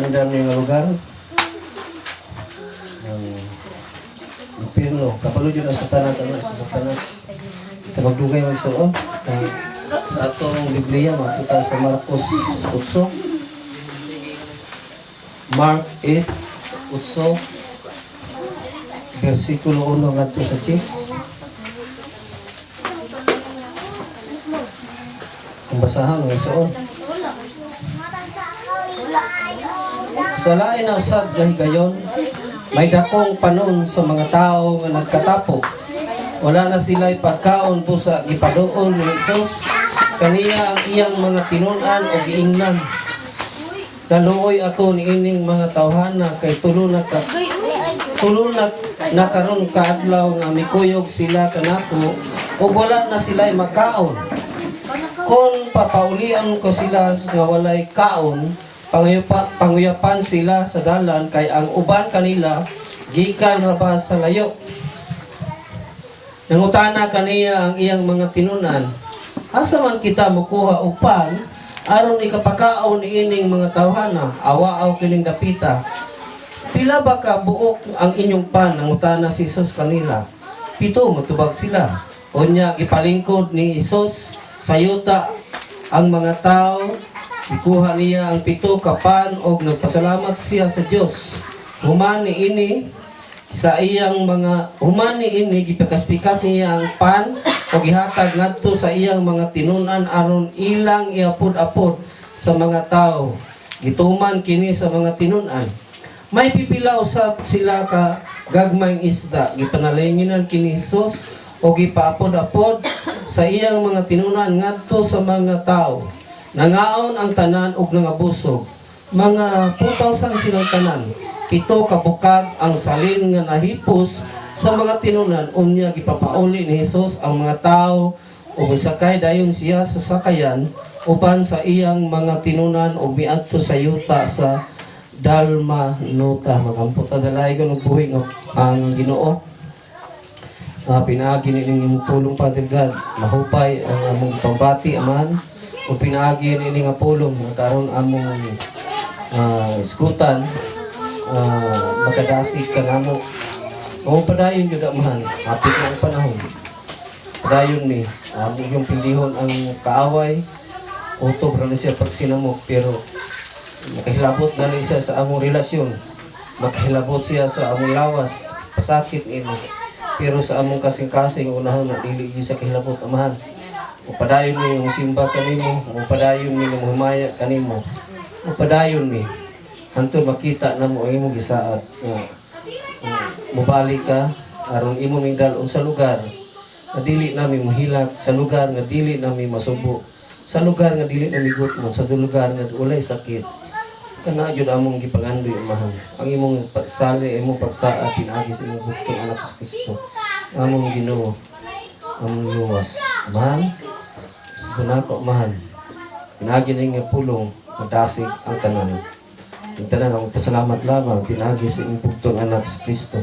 Andam nga lugar. Ang impierno, kabalo jud ang Satanas, ang sa Satanas. Kita magdugay magsuon. Ang sa atong Biblia, matuta sa Marcos 8. Mark 8, 8, versikulo 1 ngadto sa 10. Kung basahan, ang igsoon. Sa lain na usab nga higayon, may dakong panon sa mga tao nga nagkatapok. Wala na sila'y pagkaon busa gipaduol ni Jesus kaniya ang iyang mga tinun-an o giingnan. "Naluoy ako niining mga tawhana kay tulo na na karon kaadlaw nga mikuyog sila kanako ug wala na sila'y makaon. Kung papaulian ko sila nga walay kaon, panguyapan sila sa dalan kay ang uban kanila gikan ra ba sa layo." Nangutana kaniya ang iyang mga tinunan, "Asa man kita mokuha og pan aron ikapakaon niining mga tawhana?" Awaaw kining dapita. "Pila ba ka buok ang inyong pan?" nangutana si Jesus kanila. "Pito," mutubag sila. Unya gipalingkod ni Jesus sa yuta ang mga tao. Ikuha niya ang pito ka pan og nagpasalamat siya sa Dios. Human niini, gipikas-pikas niya ang pan og gihatag ngadto sa iyang mga tinunan aron ilang iapod-apod sa mga tao. Gituman kini sa mga tinunan. May pipila usab sila ka gagmayng isda. Gipanalanginan kini Jesus o gipaapod-apod sa iyang mga tinunan ngadto sa mga tao. Nangaon ang tanan og nangabusog. Mga 4,000 silang tanan. 7 ka bukag ang salin nga nahipos sa mga tinunan. Unya gipapauli ni Jesus ang mga tao ug misakay dayon siya sa sakayan uban sa iyang mga tinunan ug miadto sa yuta sa Dalmanuta. Magampo ta dalaygon og buhi nga ang Ginoo. Pinaagi ni inyong pulong, Father God, mahupay ang among pambati, Amahan, o pinaagi ni nga pulong nga karon among iskutan, makadasig ka namo. O padayon gyud, Amahan, hapit na ang panahon. Padayon ni, amo yung pildihon ang kaaway, utob ra ni siya pagsinamok, pero makahilabot na ni siya sa among relasyon. Makahilabot siya sa among lawas, pasakit ini. Pero sa among kasing-kasing, unahon na dili gyud sa kahilabot, Amahan. O padayon ni yung simba kanimo, o padayon ni nga mohimaya kanimo. O padayon ni hantod makita namo ang imong gisaad nga mubalik ka aron imo ming dal-on sa lugar nga dili nami mohilak, sa lugar nga dili nami masubo, sa lugar nga dili nami gutmon, sa lugar nga walay sakit. Kana gyud among gipangandoy, Amahan, ang imong pagsali, imong pagsaad pinaagi sa imong bugtong anak sa Kristo, among Ginoo, among luwas. Amahan, sa ko, Amahan, pinaagi na nga pulong, madasig ang tanan. Ang tanan akong pasalamat lamang pinaagi sa imong bugtong anak sa Kristo,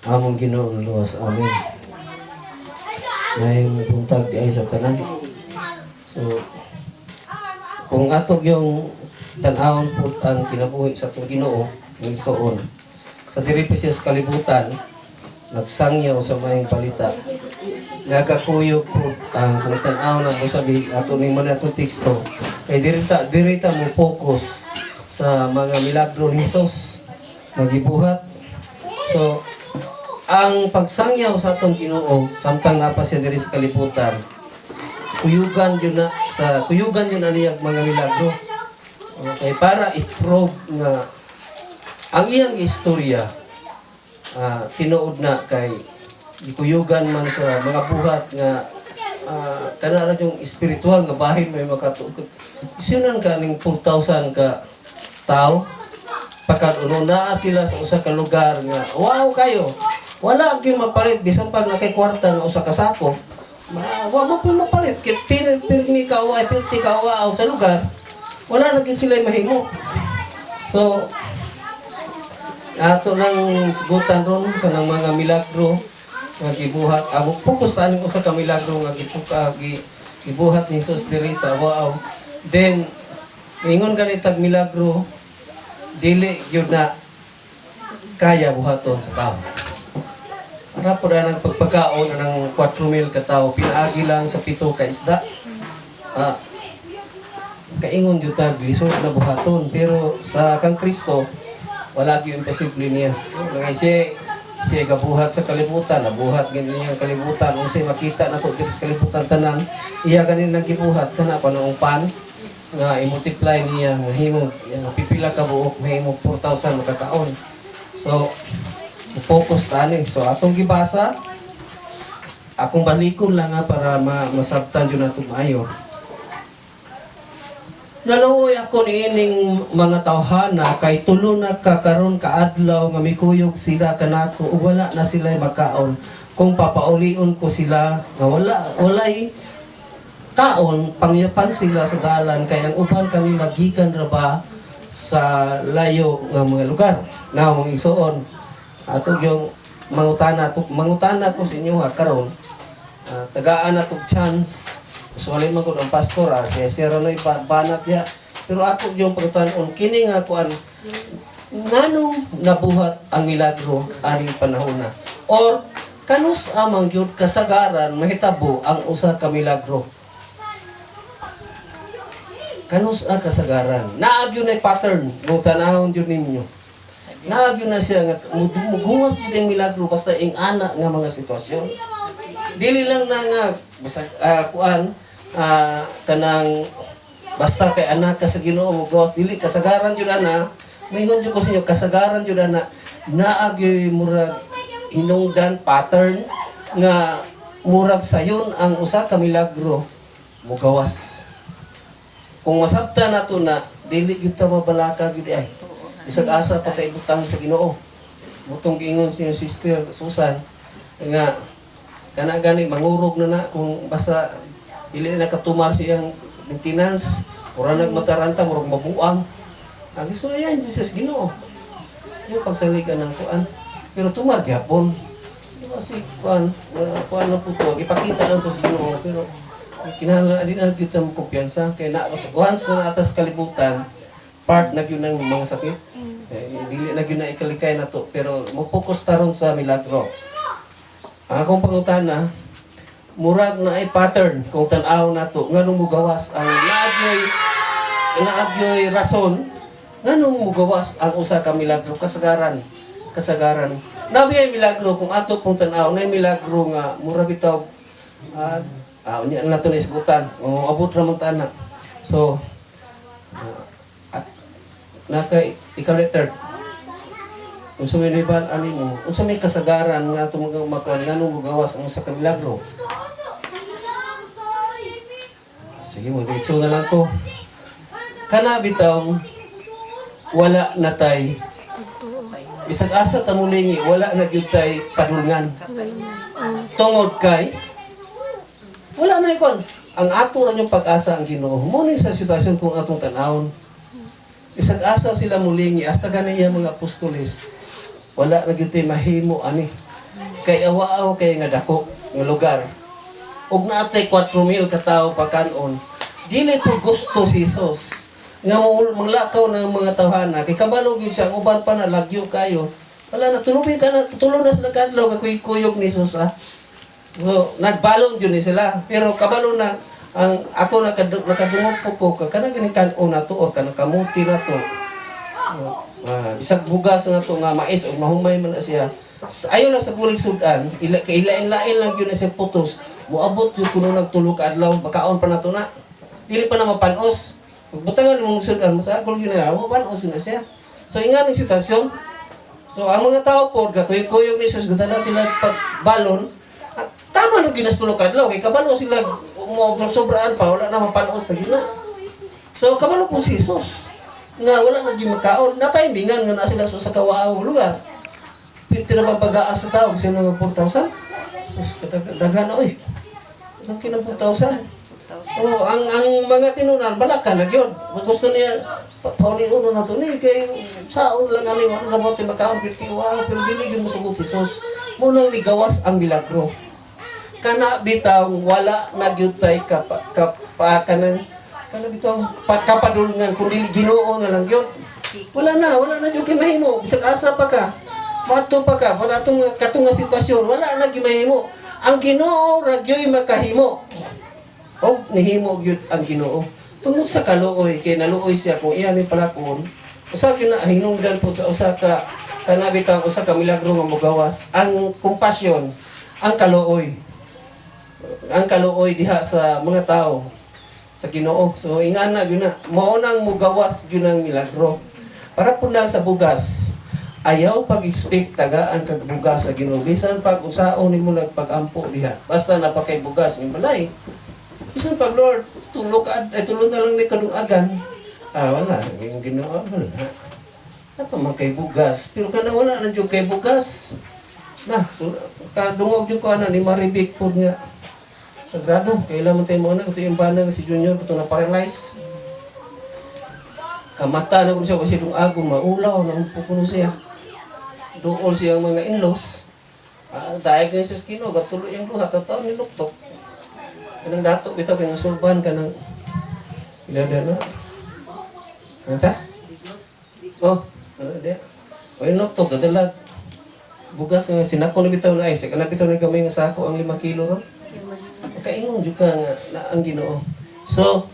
among Ginoo, ang luwas. Amen. May buntag di ay sa tanan. So, kung atog yung tan-awon po ang kinabuhi sa atong Ginoo, ng isuon. Sa diri pa siya sa kalibutan, nagsangyaw sa maayong balita. Nagakuyog po ang kung tan-aw na mo sa di ato ni man atong teksto. Kay diri ta mo focus sa mga milagro ni Jesus nga gibuhat. So, ang pagsangyaw sa atong Ginoo samtang napa siya diri sa kalibutan, kuyugan yun na niya mga milagro. Okay, para i-prove nga ang iyang istorya tinuod na kay gikuyugan man sa mga buhat nga kana ra yung espiritual nga bahin may makatuod. Isunan ka ning 4,000 ka tao pagka uno naa sila sa usa ka lugar nga wow kayo, wala gyud mapalit bisan pag nakay kwarta nga usa ka sako, wa mo pud mapalit kit pir pirmi ka wa pirti ka wa sa lugar, wala na gyud sila mahimo. So ato nang sigutan ron kanang mga milagro nga gibuhat. Amo focus sa aning usa ka milagro nga gibuhat ni Jesus diri sa Waaw. Then ingon ganitag milagro. Dili gyud na kaya buhaton sa tao. Para po na ng pagpakaon ng 4 mil ka tao, pinaagi lang sa pito ka isda. Kaingon gyud ta, lisod na buhaton, pero sa kang Kristo wala gyud imposible niya. Mga siya siya gabuhat sa kalibutan, nabuhat gani niya ang kalibutan, unsay makita nato diri sa kalibutan tanan, iya ganin nang gibuhat. Kana pa noong pan nga i-multiply niya, mahimo pipila ka buok, mahimo 4,000 makakaon. So focus tani. So atong gibasa, akong balikon lang nga para masabtan yun nato maayo. "Naluoy ako niining mga tawhana kay tulo na ka karon kaadlaw nga mikuyog sila kanako ug wala na sila makaon. Kung papaulion ko sila nga walay kaon, pangyapan sila sa dalan kay ang uban kanila gikan ra ba sa layo nga mga lugar." Now, mga igsoon, ato yung mangutana, to, mangutana ko sa inyo ha karon, tagaan na tog chance. Usually man ko ang pastor, siya siya ra na banat ya. Pero ako yung pagtan-on kini nga kuan, nganong nabuhat ang milagro aning panahon na? Or kanus amang gyud kasagaran mahitabo ang usa ka milagro? Kanus a kasagaran? Naa gyud na pattern kung tanahon gyud ninyo. Naa gyud na siya nga mugawas gyud ang milagro basta ing ana nga mga sitwasyon. Dili lang na nga basta kuan, kanang basta kay anak ka sa Ginoo mo gawas. Dili kasagaran jud ana. Moingon jud ko sa inyo, kasagaran jud ana naa gyud murag hinungdan, pattern nga murag sayon ang usa ka milagro mugawas. Kung masabta nato na, dili gyud ta mabalaka gyud ay. Bisag asa pa ta ibutang sa Ginoo. Mutong giingon sa Sister Susan nga kana gani mangurog na na kung basta dili na nakatumar siyang maintenance, ura nagmataranta, murag mabuang. Ang gusto na yan, Jesus Ginoo. Yung pagsaligan ng kuan. Pero tumar gyapon. Di ba si kuan, kuan na po to, gipakita lang to sa Ginoo, pero kinahanglan din na gyud ta mo kumpiyansa kay na once na atas kalibutan, part na gyud ng mga sakit. Eh, dili na gyud na ikalikay na to, pero mo focus taron sa milagro. Ang akong pangutana, murag na ay pattern kung tan-aw nato nganong mugawas ang naagyoy rason nganong mugawas ang usa ka milagro kasagaran. Kasagaran nabi ay milagro, kung ato pong tan-aw na milagro nga mura bitaw, unya na nato na isgutan o abot ra man ta na. So at naka ikaw letter, unsa may nibal ani mo, unsa may kasagaran nga ato mga makuan nganong mugawas ang usa ka milagro? Sige mo, diretso na lang ko. Kana bitaw wala na tay bisag asa ta mulingi, wala na gyud tay padulngan. Tungod kay wala na ikon. Ang ato ra yung pag-asa ang Ginoo. Mo ni sa sitwasyon kung atong tan-awon. Bisag asa sila mulingi, hasta gani iya mga apostoles, wala na gyud tay mahimo ani. Kay awaaw kay nga dako nga lugar. Ug naatay 4,000 ka tawo pakanon. Dili po gusto si Jesus nga manglakaw ng mga tawhana kay kabalo gyud siya ang uban pa na lagyo kayo. Wala na tulubi ka na tulo na sila kadlaw kuyog ni Jesus ah. So nagbalon gyud ni sila, pero kabalo na ang ako nakadungog po ko kana gani kan-on na to or kanang kamuti na to. Bisag bugas na to nga mais og mahumay man na siya. Ayo lang sa bulig sudan, ila kay ilain-lain lang yun na siya putos. Moabot yun kuno nagtulo ka adlaw, bakaon pa na to na. Dili pa na mapanos. Butangan mo sudan, masakol yun na, mapanos yun na siya. So inga ning sitwasyon. So ang mga tao po, gakuyog-kuyog ni Jesus, na sila pagbalon. Tama nung ginastulo kadlaw, kay kabalo sila mo sobraan pa, wala na mapanos na yun na. So kabalo po si Jesus nga wala na gyud makaon, na timingan nga na sila sa kawaaw lugar. Pwede na bang pag-aas sa tao sila nga 4,000? Sus, daghan na oy. Daghan kinang 4,000. Oh, ang mga tinunan balaka na gyud. Gusto niya paulion na to ni kay saon lang ani, wala na mo makaon pero wow, pero dili gyud mosugot si Jesus. Mo nang ligawas ang milagro. Kana bitaw wala na gyud tay kapa, kapa kanang kana bitaw kapadulngan kun dili Ginoo na lang gyud. Wala na jud kay mahimo. Bisag asa pa ka. Mato pa ka, wala tong katong nga sitwasyon, wala na gyud mahimo. Ang Ginoo ra gyoy makahimo. Og nihimo gyud ang Ginoo. Tungod sa kaluoy, kay naluoy siya kung iya ni palakon. Usa gyud na hinungdan po sa usa ka kanabitang usa ka milagro nga mogawas ang compassion, ang kaluoy. Ang kaluoy diha sa mga tao sa Ginoo. So ingana gyud na, mao nang mugawas gyud ang milagro. Para po na sa bugas, ayaw pag-expect tagaan kag bugas sa Ginoo. Bisan pag unsaon nimo nagpag-ampo diha. Basta napakay bugas ning balay. Bisan pag, "Lord, tulo ka ay tulo na lang ni kadungagan." Ah, wala yung Ginoo, wala. Napa man kay bugas, pero kana wala na jud kay bugas. Na, so kadungog jud ko ana ni Maribik pod nga sagrado, kailan man tayo mo na, ito yung bana nga si Junior, ito na paralyze. Kamata na ko siya, kasi itong agong maulaw, na pupuno siya. Dool siya ang mga in-laws. Ah, diagnosis kino, gatulo yung duha, tataon ni luktok. Kanang dato bitaw kay nga sulban kanang ila na. Ano sa? Oh, ano di? O yung luktok, gadalag. Bugas nga sinako na bitaw na ay, sa kana bitaw na gamay nga sako ang 5 kilo ron. Kaingon jud ka nga na ang Ginoo. So,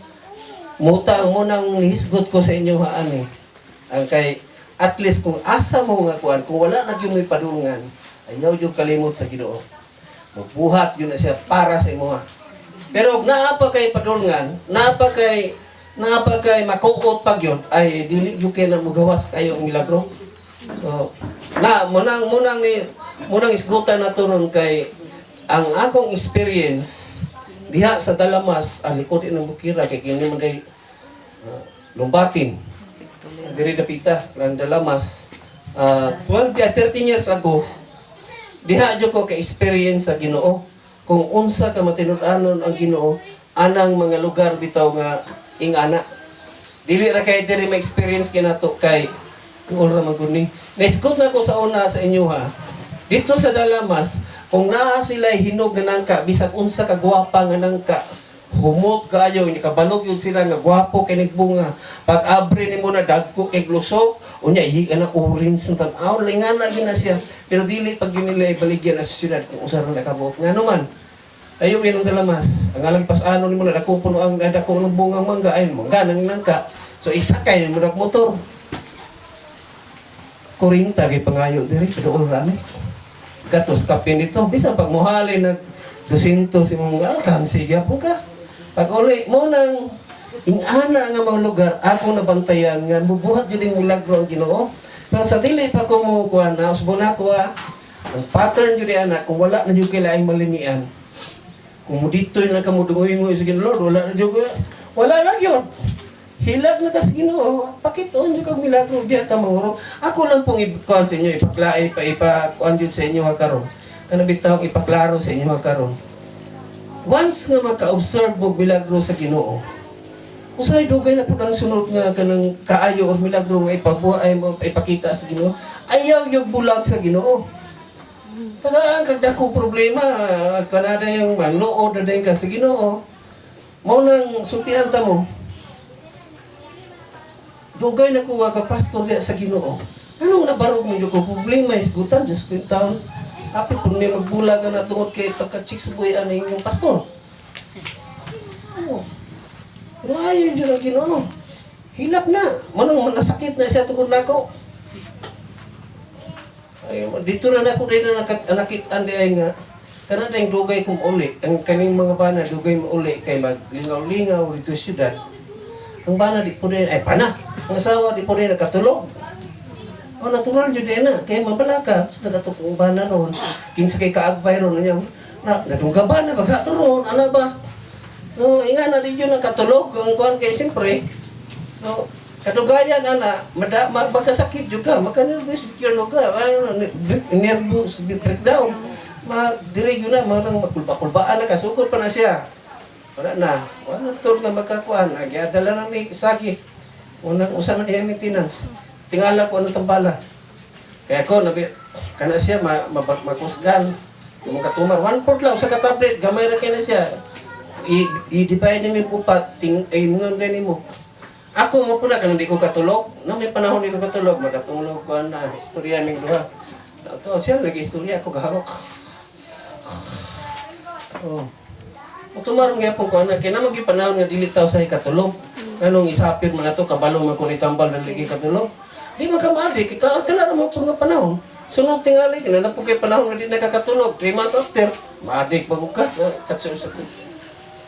muta mo nang hisgot ko sa inyo haan eh. Ang kay at least kung asa mo nga kuan, kung wala na gyud may padulngan, ayaw jud kalimot sa Ginoo. Magbuhat gyud na siya para sa imoha. Pero og naa pa kay padulngan, naa pa kay makuot pa gyud, ay dili gyud kay na mugawas kayo ang milagro. So, na munang isgutan na to ron kay ang akong experience diha sa Dalamas, ang likod ng bukira kay kini man day lumbatin. Diri dapita ang Dalamas, 12 ya 13 years ago, diha jud ko ka experience sa Ginoo kung unsa ka matinud-anon ang Ginoo anang mga lugar bitaw nga ingana. Dili ra kay diri ma-experience kinato kay duol ra man gud ni. Next na ko sa una sa inyo ha. Dito sa Dalamas, kung naa sila hinog na nangka, bisag unsa ka gwapa nga nangka, humot kaayo, hindi kabalog yun sila nga gwapo kay bunga. Pag abre nimo na dagko kay glusok, unya ihi ka na orange ng tan-aw, lingana gyud na siya. Pero dili pag yun nila ibaligyan na sa syudad kung usa ra nakabuok. Ngano man? Ayo yun ang Dalamas. Ang alang pasano nimo na dako puno ang dako ng bungang mangga ay mangga nang nangka. So isakay nimo nag motor. 40 kay pangayo diri pero ra ni. Gatos kapin dito. Bisan pag muhali nag 200 imong alkansi gyapon ka. Pag uli mo nang ingana nga mga lugar akong nabantayan nga mubuhat jud ning milagro ang Ginoo. Pero sa dili pa ko mo kuan na usbon ako ha. Ang pattern jud ana kung wala na jud kay laing malingian. Kung mo dito na ka mo dungoy sa Ginoo, "Lord, wala na jud ko." Wala na gyud. Hilag na ka sa Ginoo, pakitoon jud kag milagro diha ka manguro. Ako lang pong ikuan sa inyo, ipaklai pa ipakuan jud sa inyo ha karon. Kanang bitaw ipaklaro sa inyo ha karon. Once nga maka-observe mo milagro sa Ginoo, usahay dugay na pud ang sunod nga kanang kaayo or milagro nga ipabuha ay mo ipakita sa Ginoo, ayaw yung bulag sa Ginoo. Tagaan kag dako problema, kanada yung manlood na din ka sa Ginoo. Mao nang sultian ta mo. Dugay na ko nga ka pastor diya sa Ginoo. Anong nabarog mo ko problema isgutan, Diyos ko yung taon. Apit kung may magbulag na tungod kay pagka chicks boy ano yung pastor. Ano? Pero ayaw yun ang Ginoo. Hilak na. Manong nasakit na siya tungod nako. Ay, dito na nako din na nakitaan di ay nga kana na yung dugay kong uli ang kaning mga bana dugay mo uli kay maglingaw-lingaw dito sa syudad. Ang bana di po din ay pana, ang asawa di po din nakatulog. Oh, natural jud din na kay mabalaka sa nagatukong bana ron, kinsa kay kaagbay ron niya na nadungga ba na baga to ron ana ba. So inga na di jud nakatulog ang kuan kay siyempre. So kadugayan ana mada magkasakit jud ka, maka-nervous jud ka, ay, nervous breakdown, ma diri yun na manang magkulba-kulbaan na kasugod pa na siya. Wala na, wala na tol nga magkakuan, giadala na ni Sagi unang usa na iya maintenance, tingala ko anong tambala kaya ko nabi kana siya ma, ma, makusgan yung mga katumar, one fourth lang sa ka tablet, gamay ra kay na siya. I-divide nimo upat ting ay mga gani mo. Ako mo pula kanang di ko katulog. Na may panahon di ko katulog, makatulog ko na istorya ning duha. To siya lagi istorya ako gahawak. Oh. Utumar gyapon ko ana kay naman gyud panahon nga dili taw sa katulog. Anong isapir man ato kabalo man ko ni tambal dali gyud katulog. Di man ka maadi kay ka kana ra mo nga panahon. Sunod tingali kay na po kay panahon nga di nakakatulog. 3 months after, maadik pa ka sa katsa sa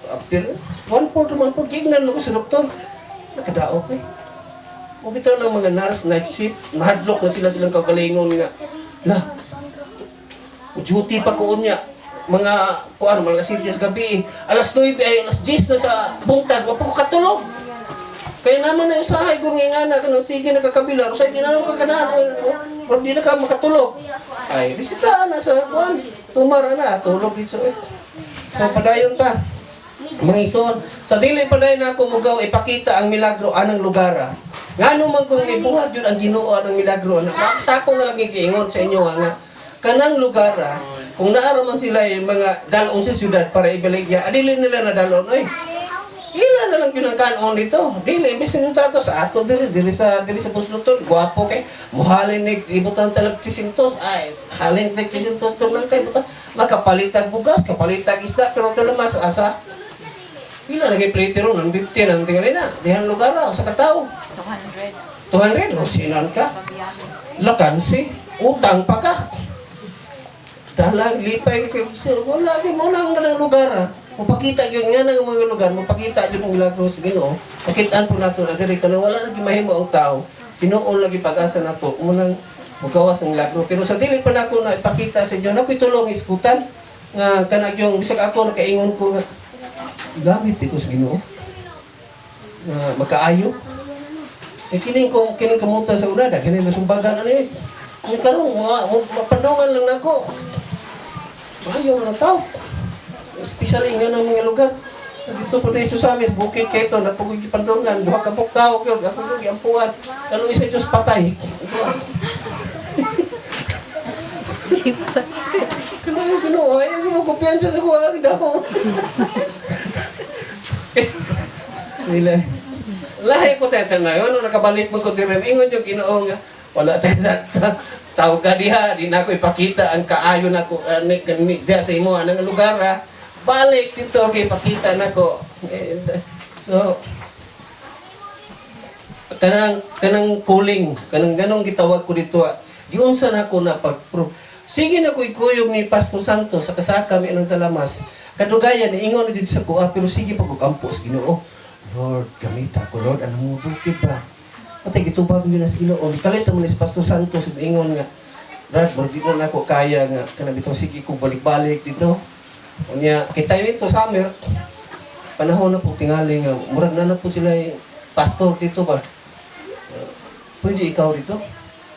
after one fourth man po gignan ko sa doktor. Nakadaog eh. O bitaw ng mga nurse night shift, mahadlok na sila silang kagalingon nga. La, duty pa ko niya. Mga kuan mga alas 7 sa gabi, alas 9 ay alas 10 na sa buntag, wa pa ko katulog. Kaya naman na usahay kung nga na kanang sige nakakabila, usay di na lang ka ganahan, pero di na ka makatulog. Ay, bisita na sa kuan, tumara na, tulog dito. Eh. So padayon ta. Mga igsoon, sa dili pa dayon ako mugaw ipakita ang milagro anang lugar. Ah. Ngano man kung nibuhat yun ang Ginoo anang milagro ana. Sako na lang giingon sa inyo nga kanang lugar ah, kung naara man sila yung mga dalon sa syudad para ibaligya, adili nila na dalon oy. Ila na lang yun ang kanon dito. Dili, imbes nyo tato sa ato dili, dili sa Busluton, gwapo kay muhalin ni ibutan talag 300, ay halin ni 300 to lang kay butan makapalitag bugas, kapalitag isda, pero kalamas asa. Pila na kay plate ron, ang 50 ang tingali na. Dihan lugar na, sa katao. 200. 200, o sinan ka. Pambiyahe. Lakansi, utang pa ka. Dalang lipay ka kay wala gyud mo lang ng lugar ah. Mapakita gyud nga ng mga lugar, mapakita gyud ang milagro sa Ginoo. Makitaan po nato na diri kanang wala lagi mahimo ang tao. Ginoo lagi pag-asa nato munang mugawas ang milagro. Pero sa dili pa nako na ipakita sa inyo, nakoy tulong iskutan nga kanang yung bisag ako nakaingon ko nga gamit ito sa Ginoo. Nga makaayo. Eh kining ko kining kamuta sa una daghan na sumbagan ani. Kung karon mga mapandungan lang nako. Maayo man ang tao. Especially nga ng mga lugar. Dito po tayo sa amin, bukid kay ito, napugoy pandungan, duha ka buok tao, yun, ako yung giampuan. Ano isa Diyos patay. Ito ah. Kano Ginoo, ay mo kumpiyansa sa kuha, dako. Nila. Lahi po tayo na. Ano, nakabalik mo ko dire. Ingon yung Ginoo nga, wala tayo na tawag ka diha, di na ako ipakita ang kaayo na ko ni, ni, diha sa imo anang lugar ha. Balik dito kay ipakita nako. Eh, so kanang kanang kuling, kanang ganong gitawag ko dito. Ah. Giunsa na ako na pag sige na ko ikuyog ni Pastor Santos sa kasaka mi anong talamas. Kadugayan ingon na dito sa kuha pero sige pag kampo sa Ginoo. Lord, gamita ko Lord anong mo bukid ba? Patay gitubag gyud na sa Ginoo. Gikalit naman ni si Pastor Santos ug ingon nga Brad, murag di na nako kaya nga kanang bitong sige ko balik-balik dito. Unya, kita ito summer, panahon na po tingali nga murag na na po sila yung pastor dito ba. Pwede ikaw dito.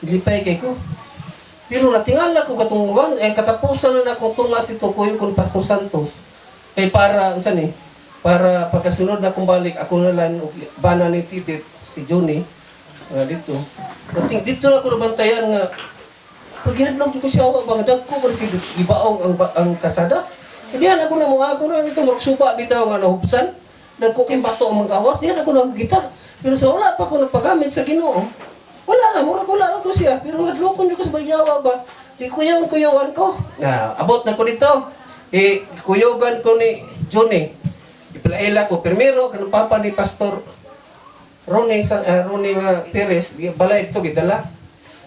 Lipay kay ko. Pero natingala ko katong eh, katapusan na akong tungas ito ko yung kun Pastor Santos. Kay para, unsa ni? Para pagkasunod na akong balik, ako na lang, og bana ni Titit, si Johnny, nga dito. Nating, dito na ako nabantayan nga, paghihadlong ko siya, wa ba, nga dagko man kay gibaong ang kasada. Diyan ako na mo ako na dito, murag suba bitaw nga nahubsan. Dagko kay bato ang magawas, diyan ako nakakita. Pero sa wala pa ako nagpagamit sa Ginoo, wala lang, murag wala lang to siya. Pero hadlokon ko sa bayawa ba? Di kuyaw kuyawan ko. Na, abot na ko dito. Eh, kuyogan ko ni Johnny. Iplaila ko. Primero, kanang papa ni Pastor Ronnie, sa, Ronnie nga Perez, balay dito, gidala.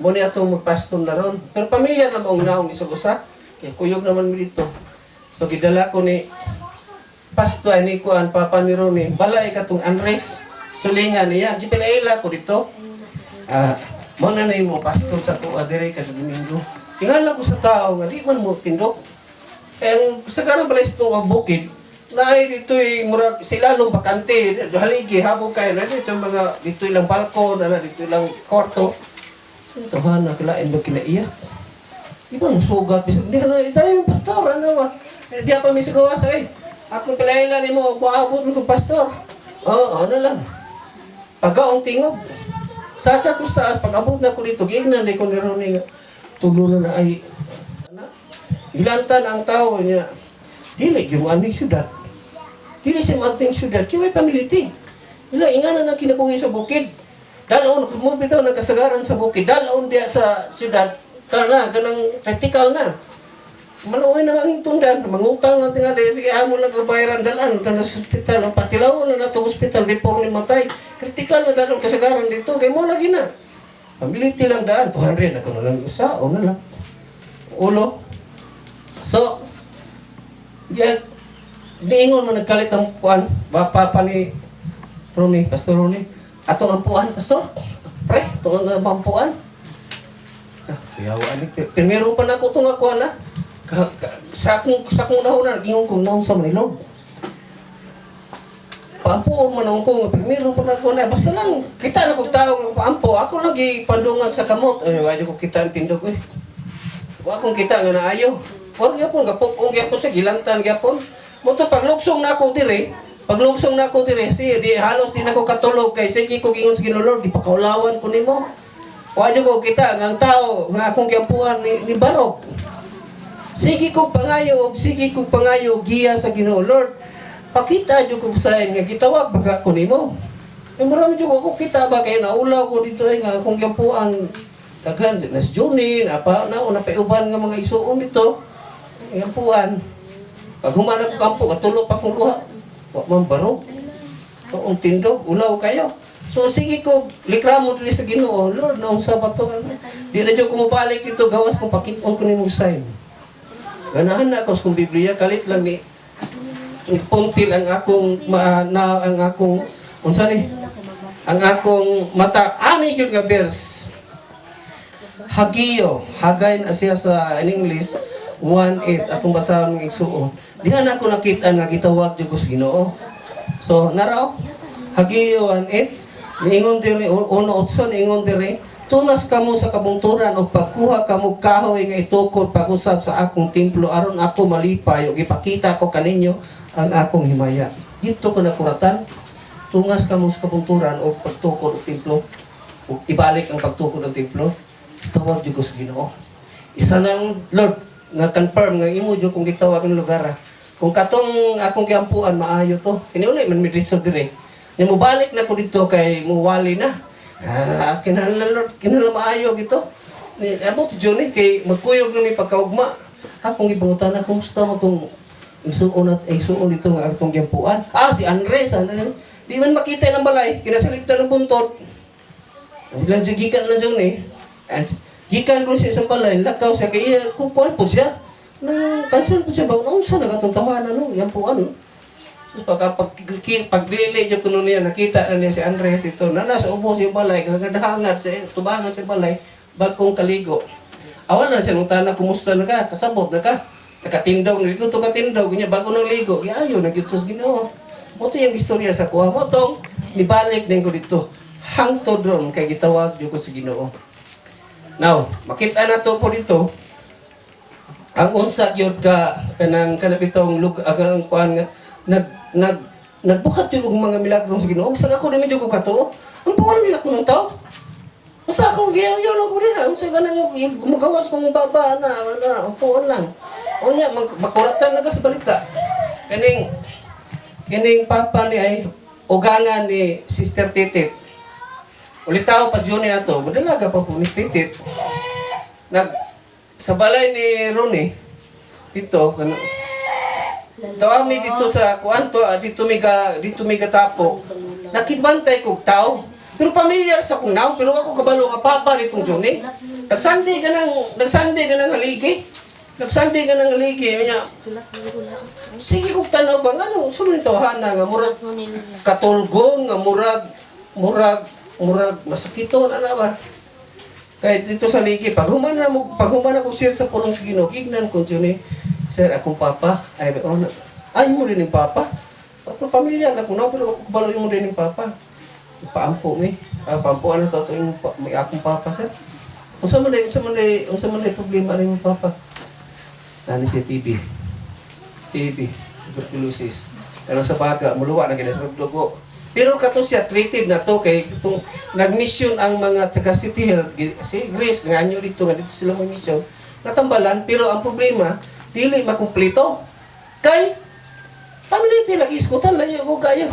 Mo ni atong magpastor na ron. Pero pamilya na maong naong isag usa. Kay kuyog naman mi dito. So gidala ko ni Pastor ay ni kuan papa ni Ronnie, balay katong Andres Sulingan niya. Gipilaila ko dito. Ah, mo na na mo pastor sa tuwa dire kada Domingo. Tingala ko sa tao nga di man mo tindog. Kaya ang sa kanang balay sa tuwa bukid, naay dito eh, murag sila lalong bakante, haligi habog kayo na dito yung mga dito ilang balkon, ana dito ilang kwarto. So ito hana kilain ba kinaiyak? Di ba nang sugat bisag di na itali yung pastor ano ba? Eh, di pa mi sa gawas eh. Akong pilaila nimo moabot mo tong pastor. Oo, ano lang. Pagkaong tingog. Sa ko sa pag abot na ko dito, giingnan di ko ni Ronnie nga tulo na na ay ana. Gilantan ang tao niya. Dili gyud mo aning syudad. Dili siya mo ating syudad kay may pamiliti. Ila ingana na kinabuhi sa bukid. Dalon kung mo bitaw nagkasagaran sa bukid, dalon diya sa syudad kana kanang practical na. Maluoy na ang tundan, mangutang lang tingali, sige, amo lang kabayaran, dalan ka na sa ospital, ang patilaw na nato ospital before ni matay. Critical na dalon kasagaran dito, kay mo lagi na. Pamiliti lang daan, 200 na kuno lang usa, o na lang. Ulo. So, yan, niingon mo nagkalit ang kuan, papa ni Ronnie, Pastor Ronnie, atong ampuan, Pastor. Pre, atong ang ampuan. Ah, kuyawa ni. Primero pa na ako itong akuan na. Sa akong nahuna, nagingon ko, naon sa Manilog. Paampo man ako ko, nga primero pa na ako na. Basta lang, kita na kong tao nga paampo. Ako lang gipandungan sa kamot. Ay, wala ko kita ang tindog. Eh. Wa akong kita nga naayo. Wa gyapon gapok-ong gyapon sa gilantan gyapon. Mo to paglugsong na ako dire, paglugsong na ako dire, si di halos di na ko katulog kay sige ko gingon sa Ginoo, Lord, gipakaulawan ko nimo. Wa jud ko kita nga ang tao nga akong giampuan ni Barog. Sige ko pangayo og sige ko pangayo giya sa Ginoo, Lord. Pakita jud kog sign nga gitawag baga ko nimo. Eh marami jud ako kita ba kay naulaw ko dito ay nga akong giampuan daghan nas Juni na pa na una pa uban nga mga isuon dito. Giampuan. Pag human ako kampo katulo pa kong luha. Wa man barog. Toong tindog, ulaw kayo. So sige ko, likramo dili sa Ginoo, Lord, naunsa ba to? Ano? Di na jud ko mobalik dito gawas kung pakit-on ko nimo sign. Ganahan na ako sa kong Biblia, kalit lang ni puntil ang akong ma, na ang akong unsa ni ang akong mata ani gyud nga verse. Hageo, Hagay na siya sa in English 1:8, atong basahon ng igsuon. Diha na ako nakita nga gitawag jud ko sa Ginoo. So naraw Hageo 1:8, niingon diri 1:8, niingon diri, "Tungas kamo sa kabungturan og pagkuha kamo kahoy nga itukod pag-usab sa akong templo aron ako malipay ug ipakita ko kaninyo ang akong himaya." Dito ko nakuratan, tungas kamo sa kabungturan og pagtukod og templo ug ibalik ang pagtukod ng templo. Tawag jud ko sa Ginoo. Isa nang Lord nga confirm nga imo jud kung gitawag ng lugar. Ah. Kung katong akong giampuan maayo to. Kini uli man mi dito dire. Nya mobalik na ko dito kay muwali na. Ah, kinahanglan Lord, kinahanglan maayo gito. Ni abot jud ni kay magkuyog na mi pagkaugma. Akong gipangutana, kumusta mo tong isuon at isuon dito nga atong giampuan? Ah, si Andres, ano, di man makita ng balay, kinasaliptan ng buntot. Ilang siya gikan lang dyan eh. And gikan ko siya sa balay, lakaw siya, kaya kung kuwan po siya, nang cancel po siya ba, naunsa na katong tawanan, no? Yan po ano. So paglili jud kuno niya, nakita na niya si Andres ito, na nasa ubos yung balay, kagadahangat sa tubangan sa balay, bagkong kaligo. Awal na siya nung tana, kumusta na ka, kasabot na ka. Nakatindaw na dito to katindaw, ganyan, bago ng ligo. Ayo, nagyutos Ginoo. Mo to yung istorya sa kuha. Mo tong, nibalik din ko dito. Hangtod ron, kay gitawag jud ko sa Ginoo. Now, makita na to po dito, ang unsa gyud ka kanang kana bitong lug kanang kuan nga nag nag nagbuhat yun og mga milagro sa Ginoo. Bisag ako di medyo ko katuo. Ang puwan nila ko ng tao. Basta akong giyaw lang ko diha. Unsa kanang mugawas kong baba na na upuan lang. Unya makuratan na ka sa balita. Kaning kining papa ni ay ugangan ni Sister Titit. Ulitaw pa junior ato, madalaga pa po ni Titit. Nag sa balay ni Ronnie dito kana Tawa mi dito sa kuan to, ah, dito mi gatapo. Nakibantay kog tao. Pero pamilyar sa kong naw, pero ako kabalo nga papa nitong Johnny. Nagsandi ka ng haligi. Nagsandi ka ng haligi nya. Sige kog tanaw ba ngano sa man tawhana nga murag katulgon nga murag masakiton ana ba? Kaya dito sa ligi, pag human ako share sa pulong sa Ginoo, gignan ko Johnny, "Sir, akong papa," ay, oh, na, ay mo din yung papa. Pero pamilyar na ko na, pero ako kabalo mo din yung papa. Paampo mi. Ah, paampo ano to, yung may akong papa, sir. Unsa man day problema ni imong papa? Nani siya TB. TB, tuberculosis. Pero sa baga, muluwa na gina sa dugo. Pero kato siya treated na to kay itong nagmission ang mga taga City Health si Grace nga anyo dito nga dito sila may mission natambalan, pero ang problema dili makumpleto kay pamilya lagi iskutan layo ko kayo.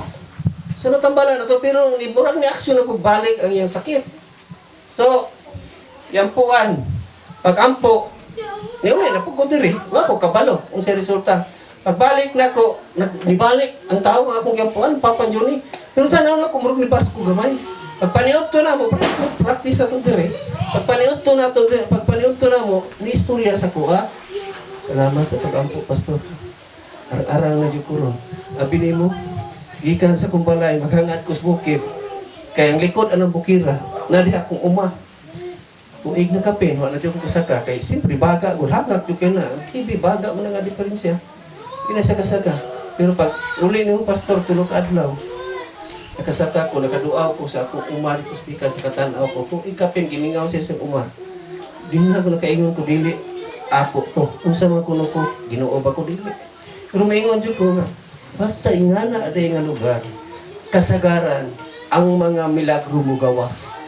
So natambala na to, pero ni murag ni aksyon na pagbalik ang iyang sakit. So, yampuan, pag-ampo, niuli na po ko diri, wa ko kabalo unsa resulta. Pagbalik nako, nibalik ang tao nga akong yampuan, Papa Johnny. Pero tanaw na ko, murag nibas ko gamay. Pagpaniudto na mo, practice na to diri. Pagpaniudto na to diri, pagpaniudto na mo, ni istorya sa kuha. "Salamat sa pag-ampo, Pastor. Arang-arang na jud ko ron. Abi nimo, gikan sa kong balay, maghangad ko sa bukid. Kay ang likod anang bukira, na diha akong uma. Tuig na kapin, wala jud ko kasaka. Kay siyempre, baga, gud hangak jud kay na. Ang TB, baga man nga diferensya. Pinasaka-saka. Pero pag uli nimo, Pastor, 3 ka adlaw, nakasaka ko, nakaduaw ko sa akong uma dito sa pikas, nakatanaw ko. Tuig kapin, gimingaw siya sa uma. Di na ako nakaingon ko, dili, ako to. Unsa man kuno ko, Ginoo ba ko dili? Pero maingon jud ko nga, basta ingana aday nga lugar, kasagaran, ang mga milagro mo gawas.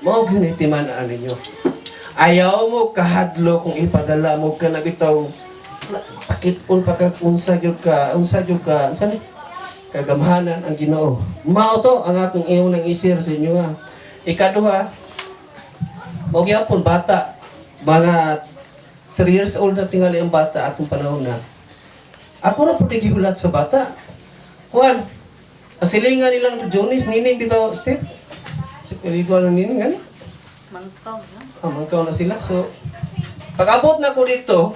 Mao gyud ni timan-an ninyo. Ayaw mo kahadlo kung ipadala mo ka na bitaw pakit-on pa kag unsa gyud ka unsa ni kagamhanan ang Ginoo. Mao to ang akong iyon nang i-share sa inyo ha. Ikaduha, mao gyapon bata, mga 3 years old na tingali ang bata atong panahon na. Ako ra pud gihulat sa bata. Kuan, kasilingan nilang Jonis, Nining bitaw, Steve. Si pelito ng Nining, gani? Mangkaw, no? Ah, mangkaw na sila. So, pag abot na ko dito,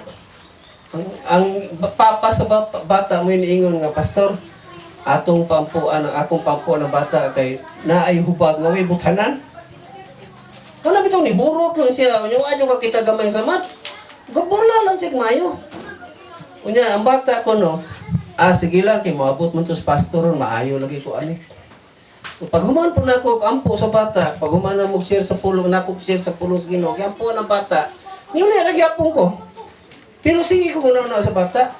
ang papa sa bata mo iniingon nga, "Pastor, atong pampuan, ang akong pampuan ng bata kay naay hubag nga way buthanan." Kana bitaw ni burot lang siya. Unya wa ka kita gamay sa mat. Gabula lang siya mayo. Unya ang bata ko no, "Ah, sige lang kay moabot man to sa pastor ron, maayo lagi ko ani." So, pag human po na ako ampo sa bata, pag human na mo share sa pulong, na ako share sa pulong sa Ginoo, ampo ng bata. Niuli ra gyapon ko. Pero sige ko muna na sa bata.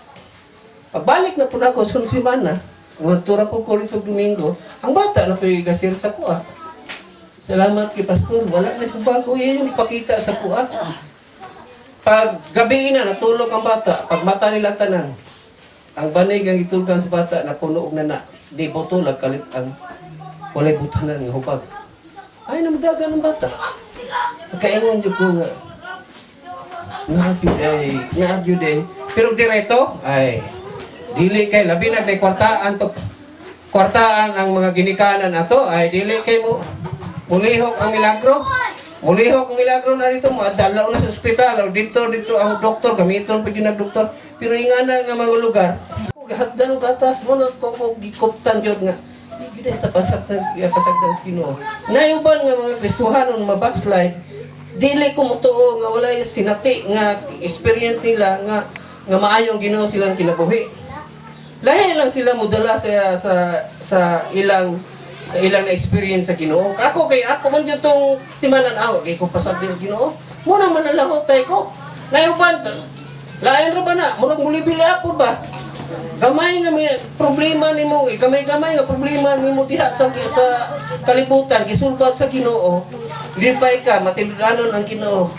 Pagbalik na po na ako sa semana, tura po ko rito Domingo, ang bata na po yung share sa kuha. "Salamat kay Pastor, wala na yung bago, yan yung ipakita sa kuha." Pag gabi na, natulog ang bata, pag mata nila tanan, ang banig ang gitulgan sa bata, napuno og nana. Di boto, lagkalit ang walay butanan nga hubag. Ay, namadaga ng bata. Kaingon jud ko nga, naagyud ay, naagyud ay. Pero direto, ay, dili kay, labi na may kwartaan to, kwartaan ang mga ginikanan ato, ay dili kay mo, mulihok ang milagro. Mulihok ang milagro na dito, madala na sa ospital, o dito, dito ang doktor, gamiton pa yun ang doktor. Pero ingana nga mga lugar, hatdan og gatas mo na ko ko gikuptan jud nga. Di gyud ay tapasagdan pasagdan sa Ginoo. Nayuban nga mga Kristohanon ma-backslide, dili ko motuo nga walay sinati nga experience nila nga nga maayong Ginoo silang kinabuhi. Lahi lang sila modala sa ilang na experience sa Ginoo. Ako kay ako man gyud tong timanan aw kay ko pasagdi sa Ginoo. Muna man tay ko. Nayuban lain ra ba na murag mulibili ako ba? Gamay nga may problema nimo, gamay-gamay nga problema nimo diha sa kalibutan gisulbat sa Ginoo. Lipay ka, matinudanon ang Ginoo.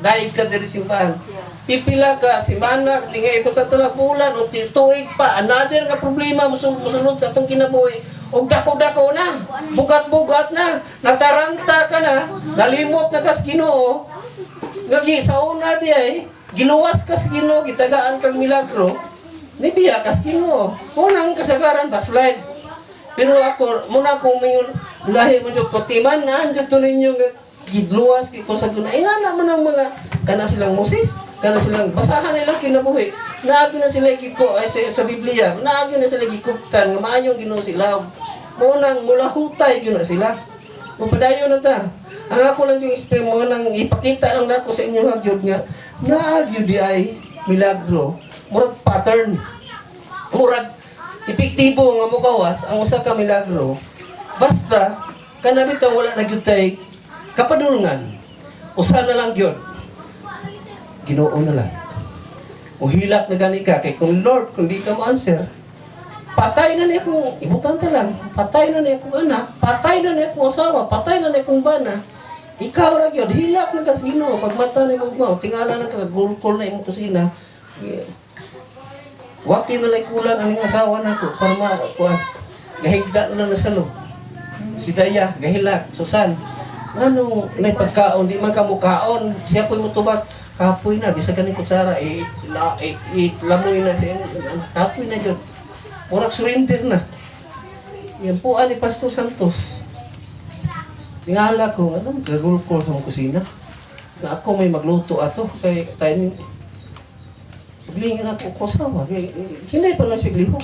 Daig ka diri simbahan. Pipila ka semana, tingay iputatala bulan o tuig pa, another nga problema musulod sa atong kinabuhi. Og dako-dako na, bugat-bugat na, nataranta ka na, nalimot na kas Ginoo. Ngagi sa una di ay, giluwas ka sa Ginoo, gitagaan kang milagro, nibiya kas Ginoo. Unang kasagaran backslide. Pero ako, muna akong mayon, lahi mo jud ko, timan na, andyan to ninyo nga, giluwas ko sa Ginoo. Ay nga naman ang mga, kana silang Moses, kana silang, basahan nilang kinabuhi. Naagi na sila giko, ay, sa Biblia, naagi na sila gikuptan, nga maayong Ginoo sila. Munang mulahutay gyud na sila. Mapadayon na ta. Ang ako lang yung explain mo nang ipakita lang nako sa inyo nga gyud nga naa gyud di ay milagro. Murag pattern. Murag epektibo nga mogawas ang usa ka milagro. Basta kana bitaw wala na gyud tay kapadulngan. Usa na lang gyud. Ginoo na lang. Uhilak na gani ka kay kung Lord, kung di ka mo answer, patay na niya akong, ibutan ka lang, patay na niya akong anak, patay na niya akong asawa, patay na niya akong bana. Ikaw ra gyud, hilak na ka sa Ginoo. Pag mata nimo mo, tingala lang ka, gulkol na imong kusina. Yeah. Wati na lang kulang aning asawa nako para ma kuan. Gahigda na lang na salog. Si Daya, gahilak, Susan. Anong nay pagkaon, di man ka mukaon. Siya po'y mutubag. Kapoy na, bisag kaning kutsara, eh, la, eh, eh, lamoy na siya. Kapoy na yun. Murag surrender na. Yan po ani Pastor Santos. Tingala ko, ano, gagulkol sa mong kusina. Na ako may magluto ato, kay tayo paglingin ako ko sawa, kay hinay pa lang sigliho.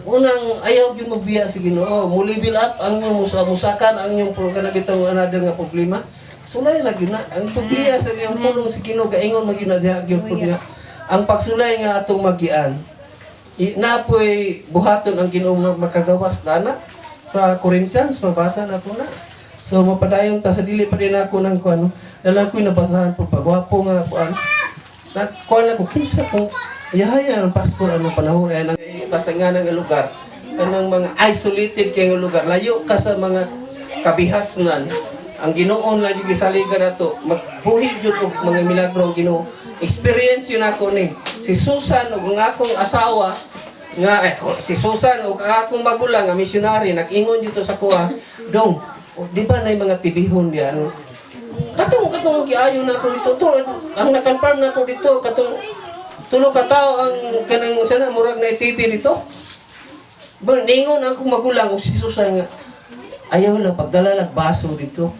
Unang ayaw gyud magbiya sa Ginoo, mo level up ang inyong musakan ang inyong kana bitong another nga problema. Sulay ra gyud na ang pagbiya sa iyong pulong sa Ginoo, gaingon man gyud na diha gyud pud nga ang pagsulay nga atong magian. Napoy buhaton ang Ginoo nga makagawas na sa Corinthians, mabasa na to na. So mapadayon ta sa dili pa din ako ng kuan, nalang ko'y nabasahan po pagwapo nga kuan. Na kuan ako kinsa kung yahaya ang pastor anong panahon ay nang basta nga nga lugar, kanang mga isolated kay nga lugar, layo ka sa mga kabihasnan, ang Ginoo lang yung gisaligan nato, magbuhi jud og mga milagro ang Ginoo. Experience yun ako ni si Susan ug ang akong asawa nga eh, si Susan ug ang akong magulang nga missionary, nag-ingon dito sa kuha dong, o, di ba na mga tibihon diyan, katong katong giayo na ako dito to, ang na-confirm na ako dito, katong tulo ka tao ang kanang sana murag na TV dito ba. Ningon akong magulang ug si Susan nga ayaw lang pagdala lag baso dito.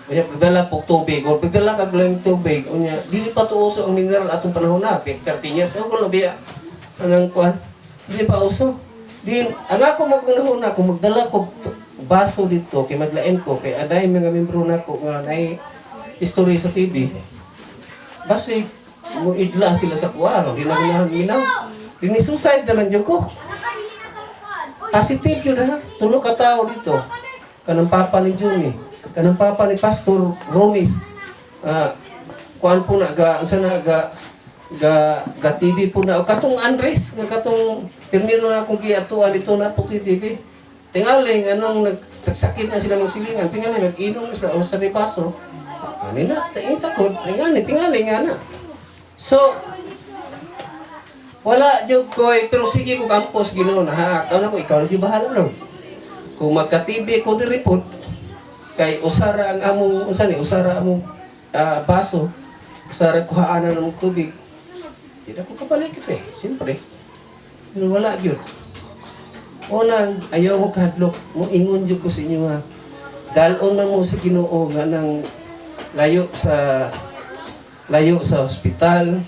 Unya pagdala po tubig or pagdala kag lang tubig, unya dili pa to uso ang mineral atong panahon na 13 years ako lang biya anang kuan, dili pa uso din. Ang ako magunahon na kung magdala ko baso dito kay maglain ko, kay aday mga membro nako nga nay history sa TV, basig mo idla sila sa kuha, di na ganahan minaw dinhi, suicide na lang jud ko. Positive yun ha, tulo ka tao dito, kanang papa ni Jimmy, kanang papa ni Pastor Romis, ah, kuan po na ga unsa na ga ga ga TV po na, o katong Andres nga katong pirmiro na akong giatuan dito na po TV. Tingali anong nagsakit na sila magsilingan, tingali mag-inom na sila o sa baso ani na tingin takod, tingali tingali nga na. So wala jud koy, pero sige ko campus Ginoo na ha, ikaw na ko, ikaw na jud bahala, Lord, kung magka-TV ko diri pod, kay usara ang among unsa ni, usara among baso, usara kuhaanan ng tubig, di na ko kabalik eh, siyempre. Pero wala gyud. Unang ayaw mo kahadlok mo, ingon jud ko sa inyo nga dalon man mo sa Ginoo nga nang layo sa ospital,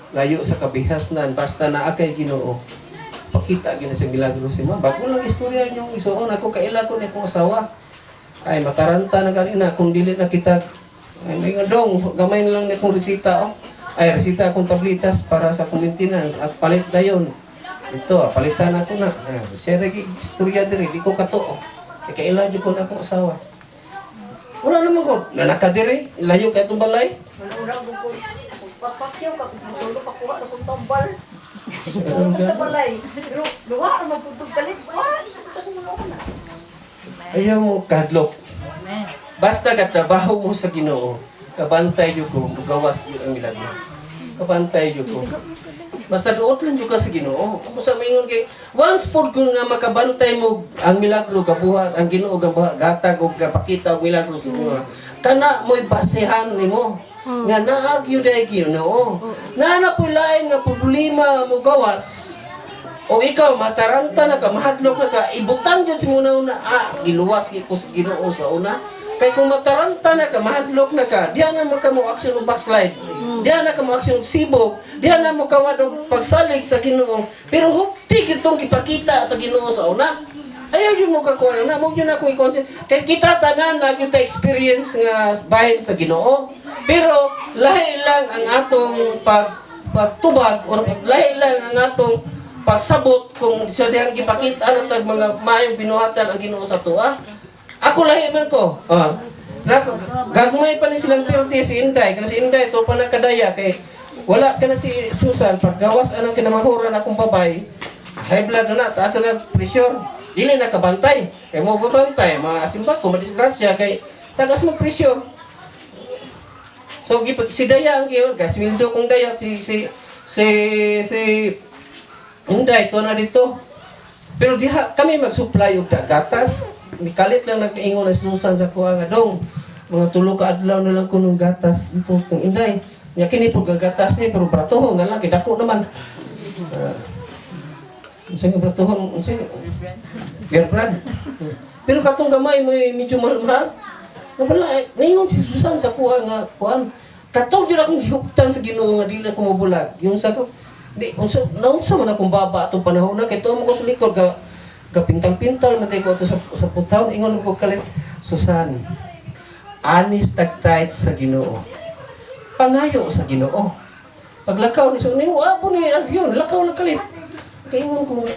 layo sa kabihasnan, basta naa kay Ginoo, pakita gyud na sa milagro si ma. Bago lang istorya inyong isuon ako, kaila ko ni akong asawa ay mataranta na kanina kung dili na kita ay may dong gamay na lang ni akong resita, oh. Ay resita akong tablitas para sa akong maintenance at palit dayon ito, ah, palitan ako na. Ah, siya lagi istorya diri, di ko katuo, eh, kaila jud ko na akong asawa, wala naman ko nanakadiri, layo kay itong balay. Wala ko ko. Papakyaw ka kung matulog pakuha na kong tambal. Tulog ka sa balay. Pero luha ang magputog kalit. Wala sa kong na. Ayaw mo kadlok. Basta katrabaho mo sa Ginoo, kabantay jud ko, mugawas yun ang milagro. Kabantay jud ko. Basta duot lang jud ka sa Ginoo. Kung sa maingon kay once pod kung nga makabantay mo ang milagro gabuhat ang Ginoo, gabuhat gatag og gapakita og milagro sa Ginoo. Kana mo'y basehan nimo nga naa gyud ay Ginoo. Naa na po'y lain nga problema mo gawas. O ikaw, mataranta na ka, mahadlok na ka, ibutang Diyos mo una una, ah, giluwas ko sa Ginoo sa una. Kay kung mataranta na ka, mahadlok na ka, diyan na mo ka mo action og backslide. Diyan na ka mo action og sibog, diyan na mo kawad og pagsalig sa Ginoo. Pero hupti kitong gipakita sa Ginoo sa una. Ayaw yun mo kakuha na, mo yun ako i-consider. Kay kita tanan na kita experience nga bahin sa Ginoo. Pero lahi lang ang atong pagtubag or lahi lang ang atong pagsabot kung sa dihang gipakita na tag mga maayong binuhatan ang Ginoo sa tuwa. Ako lahi man ko. Ah. Nako, gagmay pa ni silang 30 si Inday, kana si Inday to pa nakadaya kay wala ka na si Susan paggawas anang kinamahuran akong babay. High blood na na, taas na pressure. Dili na kabantay. Kay mo babantay, mga asimba ko madisgrasya kay tagas mo pressure. So gipag si Daya ang giyon kay sweldo kong Daya si si si si Inday to na dito. Pero diha kami mag-supply og gatas. Nikalit lang nagkaingon na si Susan sa kuha nga dong. Mga 3 ka adlaw na lang kunong gatas dito kung inday. Nya kini pud gagatas ni pero bratohon na lang kay dako naman. Unsa nga bratohon, unsa Bear Brand. Pero katong gamay mo eh, medyo mahal-mahal. Nawala eh, ningon si Susan sa kuha nga kuan. Katong jud akong gihuptan sa Ginoo nga dili ako mobulag. Yung sa ko di unsa naunsa man akong baba atong panahon na kay tuo mo ko sa likod ka kapintal-pintal man ko ato sa putawon, ingon ko kalit, "Susan, anis tagtayt sa Ginoo. Pangayo sa Ginoo." Paglakaw ni sa nimo abo ni yun, lakaw lang kalit. Kay ingon ko nga,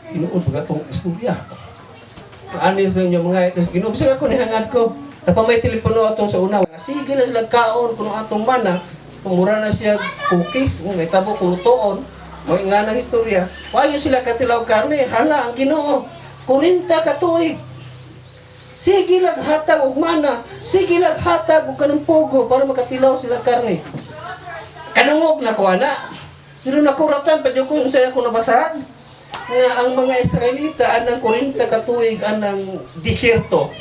tinuod pag atong istorya. Anis na niya mga ito sa Ginoo. Bisag ako nihangad ko. Napamay telepono atong sa una. Sige na sila kaon kuno atong mana. Mura na siya cookies. May tabo kung lutoon. Mga nga ng istorya. Wayo sila katilaw karne. Hala ang Ginoo. 40 ka tuig. Sige lang hatag og mana. Sige lang hatag og kanang pogo para makatilaw sila karne. Kanungog na ko ana. Pero nakuratan pa ko sa ako nabasahan nga ang mga Israelita anang 40 ka tuig anang disyerto.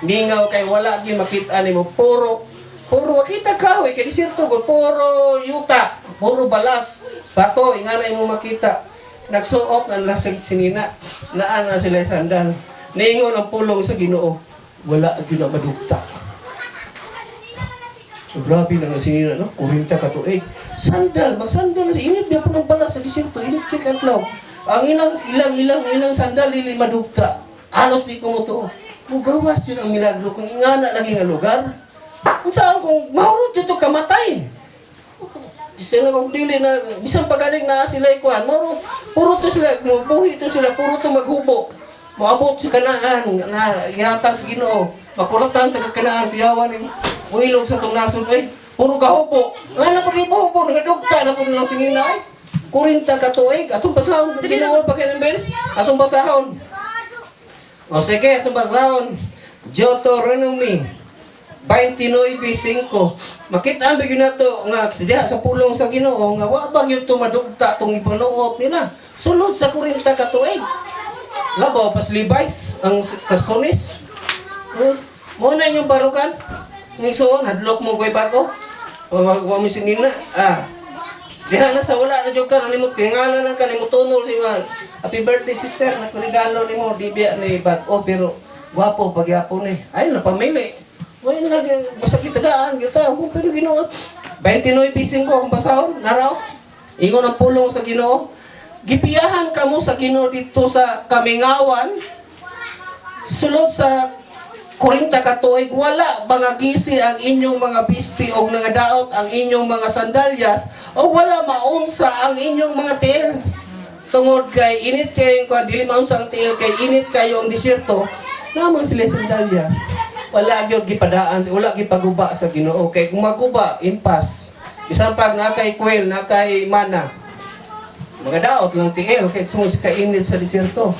Mingaw kay wala gyud makita nimo, puro puro makita kahoy kay disyerto gud, puro yuta, puro balas, bato ingana imo makita. Nagsuot ang lasag sinina, naa na sila sandal. Niingon ang pulong sa Ginoo, wala gyud na madugta. Grabe lang ang sinina, no? 40 ka tuig. Sandal, magsandal na si init biya po ng balas sa disyerto, init kay kadlaw. Ang ilang ilang ilang ilang sandal dili madugta. Alos di ko mo to. Mugawas yun ang milagro kung ingana lagi nga lugar. Kung saan kung mahurot dito kamatay. Sila kung dili na bisan pagaling na sila ikuan, moro puro to sila buhi to sila, puro to maghubo. Moabot sa Kanaan na gihatag sa Ginoo. Makuratan taga Kanaan piyawan ni muilog sa tong nasod ay puro kahubo. Nga na pud hubo nagadugta na pud lang sinina ay. 40 ka tuig atong basahon Ginoo pa kay Ben. Atong basahon. O sige, atong basahon. Deuteronomy 29:5. Makita ang bigyan nato nga diha sa pulong sa Ginoo nga wa ba gyud to madugta tong ipanuot nila. Sulod sa 40 ka tuig. Labaw pas Levi's ang karsones. Huh? Mo na inyong barukan. Ngisuon hadlok mo koy bago. Wa wa mo sinina. Ah. Diha na sa wala na jud ka nalimot kay ngala lang ka nimo tunol si man. Happy birthday, sister, nagregalo nimo di biya ni bag-o pero gwapo pagyapon ni. Ay napamili. Way na basta kita daan kita pero Ginoo 29:5 akong basahon naraw. Ingon ang pulong sa Ginoo. Gipiyahan kamo sa Ginoo dito sa kamingawan sulod sa 40 ka tuig, wala mga gisi ang inyong mga bispi og nangadaot ang inyong mga sandalyas o wala maunsa ang inyong mga tiil. Tungod kay init kay kuan, dili maunsa ang tiil kay init kayo ang disyerto, naman sila sandalyas. Wala gyud gipadaan, wala gipaguba sa Ginoo kay kung maguba impas. Bisan pag naa kay kwel, naa kay mana, mga daot lang tiil kay sungod sa kainit sa disyerto.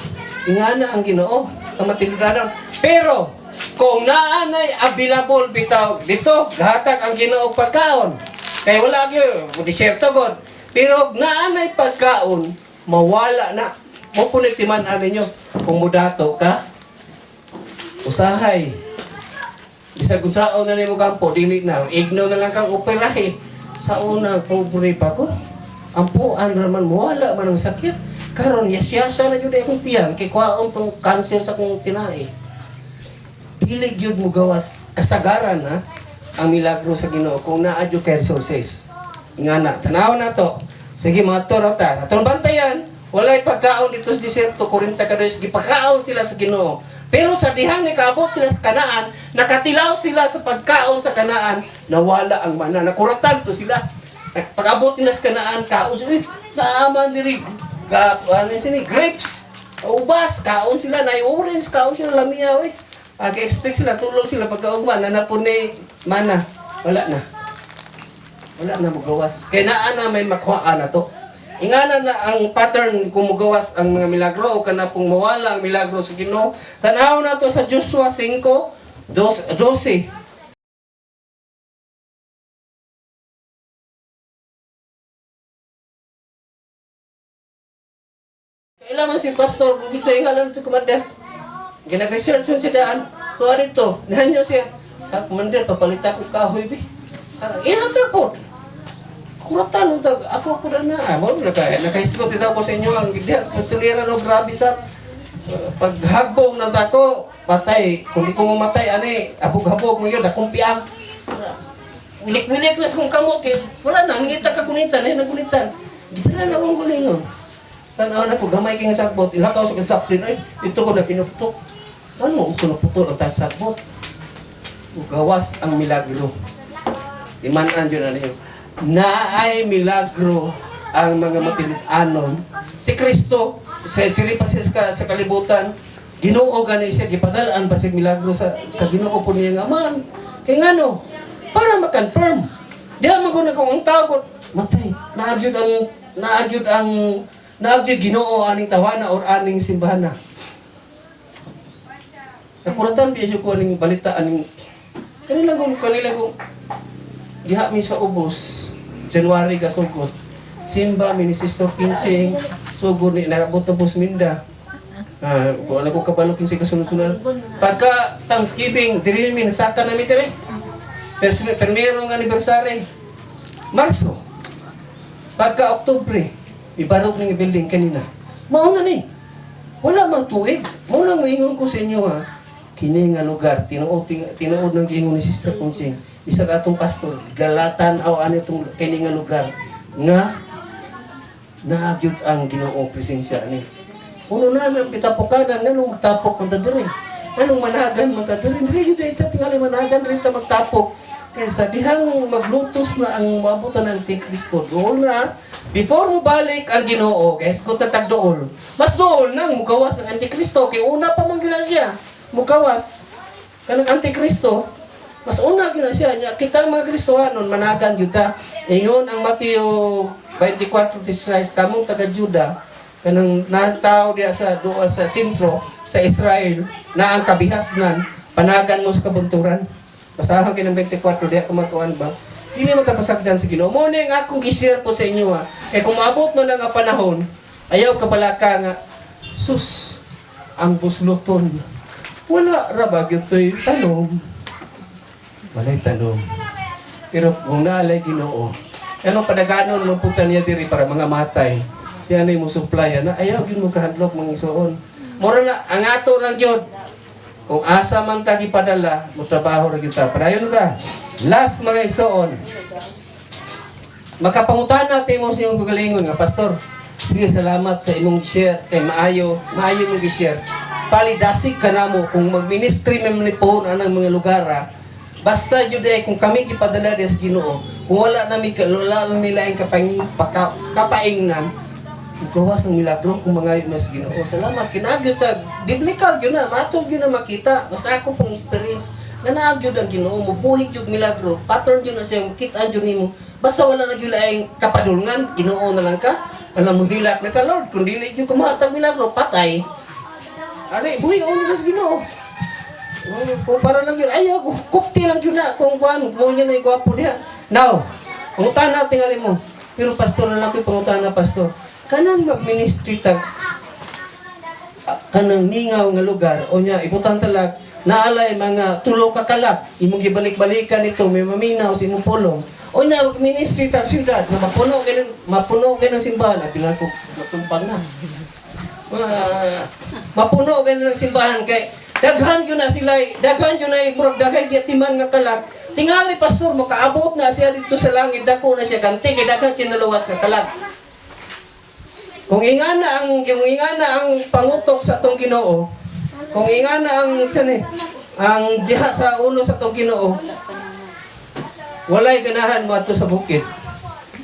Ingana ang Ginoo, kamatinudanon. Pero kung naanay available bitaw dito, gahatag ang Ginoo og pagkaon. Kay wala gyud disyerto god. Pero naanay pagkaon, mawala na. Mo punit timan ninyo kung mudato ka usahay. Bisag kung saon na nimo kampo, dili na. Igno na lang kang operahe. Sa una, pobre pa ko. Ampuan raman mo, wala man ang sakit. Karon yasyasa na jud akong tiyan, kay kuhaon tong cancer sa akong tinae. Dili gyud mo gawas kasagaran ha, ang milagro sa Ginoo kung naa jud kay resources. Ingana, tanaw na to. Sige mga toro ta. Atong bantayan, walay pagkaon dito sa disyerto, 40 ka days, gipakaon sila sa Ginoo. Pero sa dihang nikaabot sila sa Kanaan, nakatilaw sila sa pagkaon sa Kanaan, nawala ang mana. Nakuratan to sila. Pag-abot nila sa Kanaan, kaon sila, eh, naaman diri, ka, ano yun sini, grapes, ubas, kaon sila, na orange, kaon sila, lamia, eh. Ag-expect sila, tulog sila pagkaugma, nanapon ni mana, wala na. Wala na mugawas. Kaya naa na may makuhaan na to. Ingana na ang pattern kung mugawas ang mga milagro o kana pong mawala ang milagro sa Ginoo. Tanaw na to sa Joshua 5, 12. Kailangan si pastor kung kinsa ngalan to, commander. Ginag-research man siya daan. Tuwa dito, nihanyo siya. "Ah, commander, papalita ko kahoy bi." Ah, ilang ta po? Kuratan nung tag ako po na na. Mo nakahisgot bitaw ko sa inyo ang diha sa patuliran og grabe sa paghagbong ng tako, patay. Kung di ko mamatay ani, habog-habog mo yun, akong piang. Wilik-wilik na sa kong kamot kay wala na ngita ka gunitan, eh nagunitan. Di pa na akong gulingon. Tanaw na ko gamay kay nga sagbot, ilakaw sa kastaplin ay ito ko na pinuptok. Ano ko naputol ang sagbot? Gawas ang milagro. Imanan yun ano yun. Naay milagro ang mga matinud-anon. Si Kristo, sa diri pa siya sa kalibutan, Ginoo gani siya gipadal-an pa siya milagro sa Ginoo po niya nga amahan. Kay ngano? Para ma-confirm. Diha man ko na kung ang tao ko, matay, naagyod Ginoo aning tawana or aning simbahana. Nakuratan biya ko aning balita aning kanilang kung diha mi sa ubos January kasugod simba mi ni Sister Kinsing, sugod ni nakabot na minda. Ah, wala ko kabalo kinsay kasunod-sunod. Pagka Thanksgiving diri mi nasaka nami diri. Pero primero ng anniversary, Marso. Pagka Oktubre, ibarok ning building kanina. Mao na ni. Wala mang tuig. Mao lang moingon ko sa inyo ha. Kini nga lugar, tinuod tinuod ng giingon ni Sister Consing. Isa ka atong pastor, galatan aw ano itong kini nga lugar nga naagyod ang Ginoo presensya ni. Uno na ang pitapukanan nganong magtapok man ta diri. Anong managan man ta diri? Dili gyud ita tingali managan diri ta magtapok. Kaysa dihang maglutos na ang mabutan ng Antikristo, dool na, before mo balik ang Ginoo, guys, kung tatag dool, mas dool nang mugawas ng Antikristo, kay una pa man gyud na siya, mugawas. Kanang Antikristo, mas una gyud na siya. Nya, kita mga Kristohanon, managan gyud ta. Ingon ang Mateo 24:16, kamong taga Juda, kanang natao diya sa doa sa sentro sa Israel na ang kabihasnan, panagan mo sa kabunturan. Basahan kayo ng 24 diya kung magkuan ba. Dili magkapasagdan sa Ginoo. Mo na yung akong gi-share po sa inyo ha. Kay kung maabot man ang panahon, ayaw kabalaka nga sus ang busloton. Wala ra ba gyud to'y tanom. Walay tanom. Pero kung naalay Ginoo, ano padaganon mo puta niya diri para mga matay. Siya na mo supply na ayaw gyud mo kahadlok mga isuon. Mura na ang ato lang gyud. Kung asa man ta gipadala, mo trabaho ra gyud ta. Padayon ta. Last, mga igsoon. Makapangutana natin mo sa inyong kagalingon nga pastor. Sige, salamat sa imong share kay maayo, maayo mong gi-share. Palidasig ka namo kung mag-ministry man ni pohon anang mga lugar ah. Basta jud ay kung kami gipadala des Ginoo, kung wala nami laing kapaingnan, gawas ang milagro kung mangayo mas Ginoo. Salamat kinagyo ta biblical gyud na, matod gyud na makita. Basta ako pong experience na naag gyud ang Ginoo, mobuhi gyud milagro, pattern gyud na siya, kita gyud nimo. Basta wala na gyud laing kapadulngan, Ginoo na lang ka. Wala mo hilak na ka, Lord, kung dili gyud ka mahatag milagro, patay. Ari, buhi on sa Ginoo. Oh, kung para lang yun, ay, kupti lang yun na, kung kuan, kung yun ay gwapo diha. Now, pangutana tingali mo. Pero pastor na lang ko, pangutana pastor. Kanang mag-ministry tag, ah, kanang mingaw nga lugar, o nya, ibutan talag, naalay mga tulo ka kalag, imong gibalik-balikan ito, may maminaw sa imong pulong. O nya, mag-ministry tag syudad, nga mapuno ganun simbahan, apilan ko, matumpang na. Mapuno ganun ang simbahan kay daghan yun na sila, daghan yun na murag daghan giyatiman nga kalag. Tingali pastor, makaabot na siya dito sa langit, dako na siya ganti kay daghan siya naluwas nga kalag. Kung ingana ang pangutok sa atong Ginoo, kung ingana ang sani ang diha sa ulo sa atong Ginoo, walay ganahan mo ato sa bukid.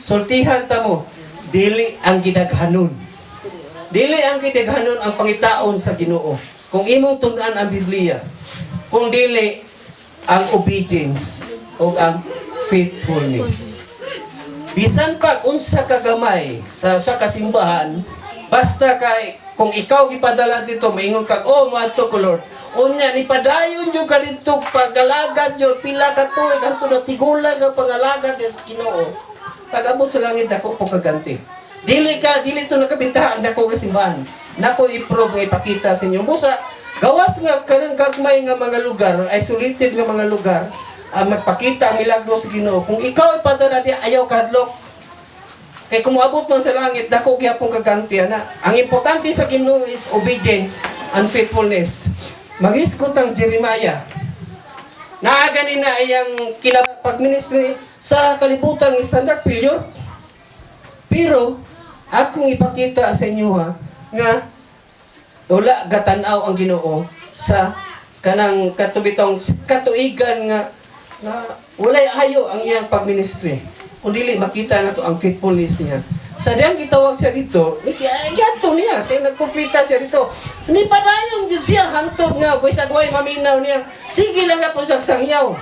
Sultihan ta mo, dili ang gidaghanon. Dili ang gidaghanon ang pangitaon sa Ginoo. Kung imong tun-an ang Biblia, kung dili ang obedience o ang faithfulness. Bisan pa unsa ka gamay sa kasimbahan, basta kay kung ikaw gipadala dito, maingon ka, "Oh, moadto ko, Lord." Unya ni padayon jud ka dito pagalagad jud pila ka tuig anto na tigulang ang pangalagad sa Ginoo. Pag-abot sa langit, dako po kaganti. Dili ka, dili to nakabintahan dako nga simbahan. Nako i-prove nga ipakita sa inyo. Busa, gawas nga kanang gagmay nga mga lugar, isolated nga mga lugar, magpakita ang milagro sa Ginoo. Kung ikaw ipadala di, ayaw kahadlok. Kay kung moabot man sa langit, dako gyapon kaganti ana. Ang importante sa Ginoo is obedience and faithfulness. Maghisgot ang Jeremiah. Naa gani na iyang kinapag-ministry sa kalibutan ng standard failure. Pero akong ipakita sa inyo ha, nga wala gatanaw ang Ginoo sa kanang katubitong katuigan nga nga walay ayo ang iyang pagministry. Kung dili makita nato ang faithfulness niya. Sa diyang gitawag siya dito, giadto niya, siya nagkumplita siya dito. Ni padayon jud siya hantod nga bisag way maminaw niya. Sige lang po sa sangyaw.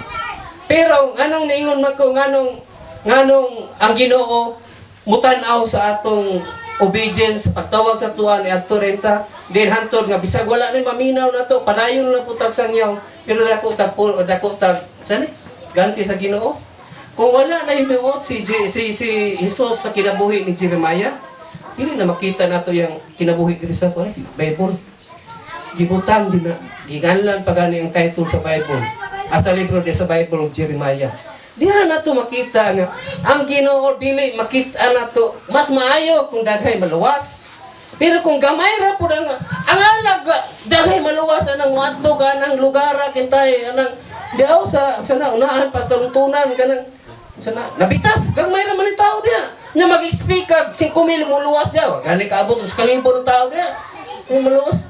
Pero nganong niingon man ko, nganong nganong ang Ginoo mutan-aw sa atong obedience, pagtawag sa tuan ni adto renta din hantod nga bisag wala na maminaw nato, padayon na pud tag sangyaw, pero dako tag sani ganti sa Ginoo. Kung wala na himuot si Jesus sa kinabuhi ni Jeremiah, dili na makita nato yung kinabuhi diri sa kuan Bible. Gibutang jud na, giganlan pa gani ang title sa Bible, asa libro di sa Bible of Jeremiah. Diha nato makita nga ang Ginoo dili makita nato. Mas maayo kung daghay maluwas, pero kung gamay ra pud ang alag, daghay maluwas anang moadto ka anang lugar kintay anang diaw sa na unahan pa sa tuntunan kanang sa na nabitas, gagmay ra man ni tao diha nya mag-expect kag 5,000 mo luwas diha. Gani kaabot og kalibo ng tao diha mo maluwas.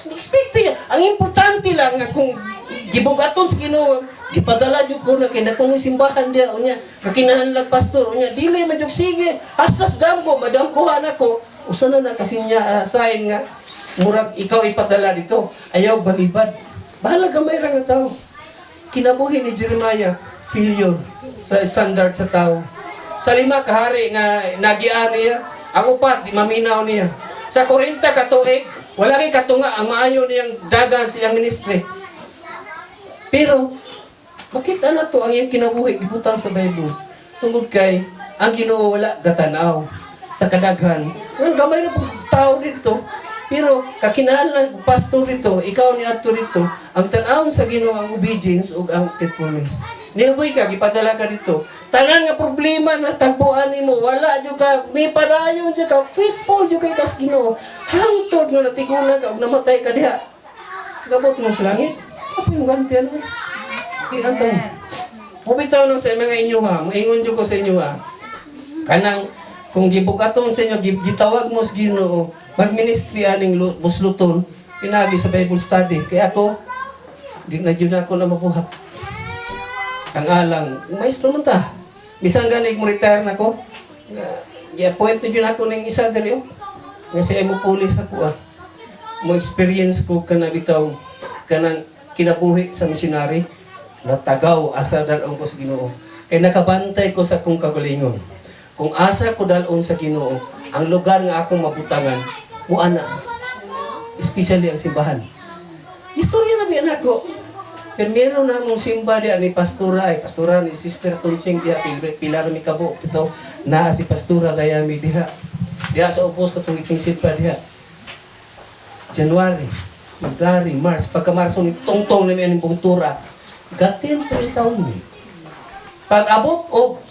Expect niya. Ang importante lang nga kung gibugaton sa Ginoo, gipadala jud ko na kay nako simbahan diha, unya kakinahanglan pastor, unya dili man jud, sige, hasas damgo madamkuhan ako. Usa na na kasi niya sign nga murag ikaw ipadala dito. Ayaw balibad. Bahala gamay ra nga tao. Kinabuhi ni Jeremiah, failure sa standard sa tao. Sa lima kahari nga nagian niya, ang upat di maminaw niya. Sa 40 ka tuig, wala kay katunga ang maayo niyang dagan sa iyang ministry. Pero makita na to ang iyang kinabuhi gibutang sa Bible. Tungod kay ang Ginoo wala gatanaw sa kadaghan. Ngan gamay na po tao dito. Pero kakinahanglan pastor dito, ikaw ni adto dito, ang tan-awon sa Ginoo ang obedience ug ang faithfulness. Nihuboy ka, gipadala ka dito. Tanan nga problema na tagbuan nimo, wala jud ka, may padayon jud ka, faithful jud kay kas Ginoo. Hangtod nga natigula ka ug namatay ka diha. Gabot mo sa langit. Apa yung ganti ano eh? Di antong. Mubitaw lang sa mga inyo ha, moingon jud ko sa inyo ha. Kanang kung gibugaton sa inyo, gitawag mo sa Ginoo, magministry aning busluton, pinagi sa Bible study. Kaya ako, di na jud ako na mabuhat. Ang alang, maestro man ta. Bisan ganig mo retire na ko, nga, gi-appoint na jud ako ning isa diri oh. Nga siya mo pulis ako ah. Mo experience ko kana bitaw kanang kinabuhi sa missionary, natagaw asa dal-on ko sa Ginoo. Kay nakabantay ko sa akong kagalingon. Kung asa ko dal-on sa Ginoo, ang lugar nga akong mabutangan, mo ana. Especially ang simbahan. Istorya na biyan ako. Pero meron na mong simba diya ni pastora, ay pastora ni Sister Conching diya, pila mi kabo ito, naa si Pastora Dayami diha. Diha sa ubos katong iting pa diha. January, February, March, pagka Marso ni tungtong na may kultura, gatin ko taon ni. Pag abot og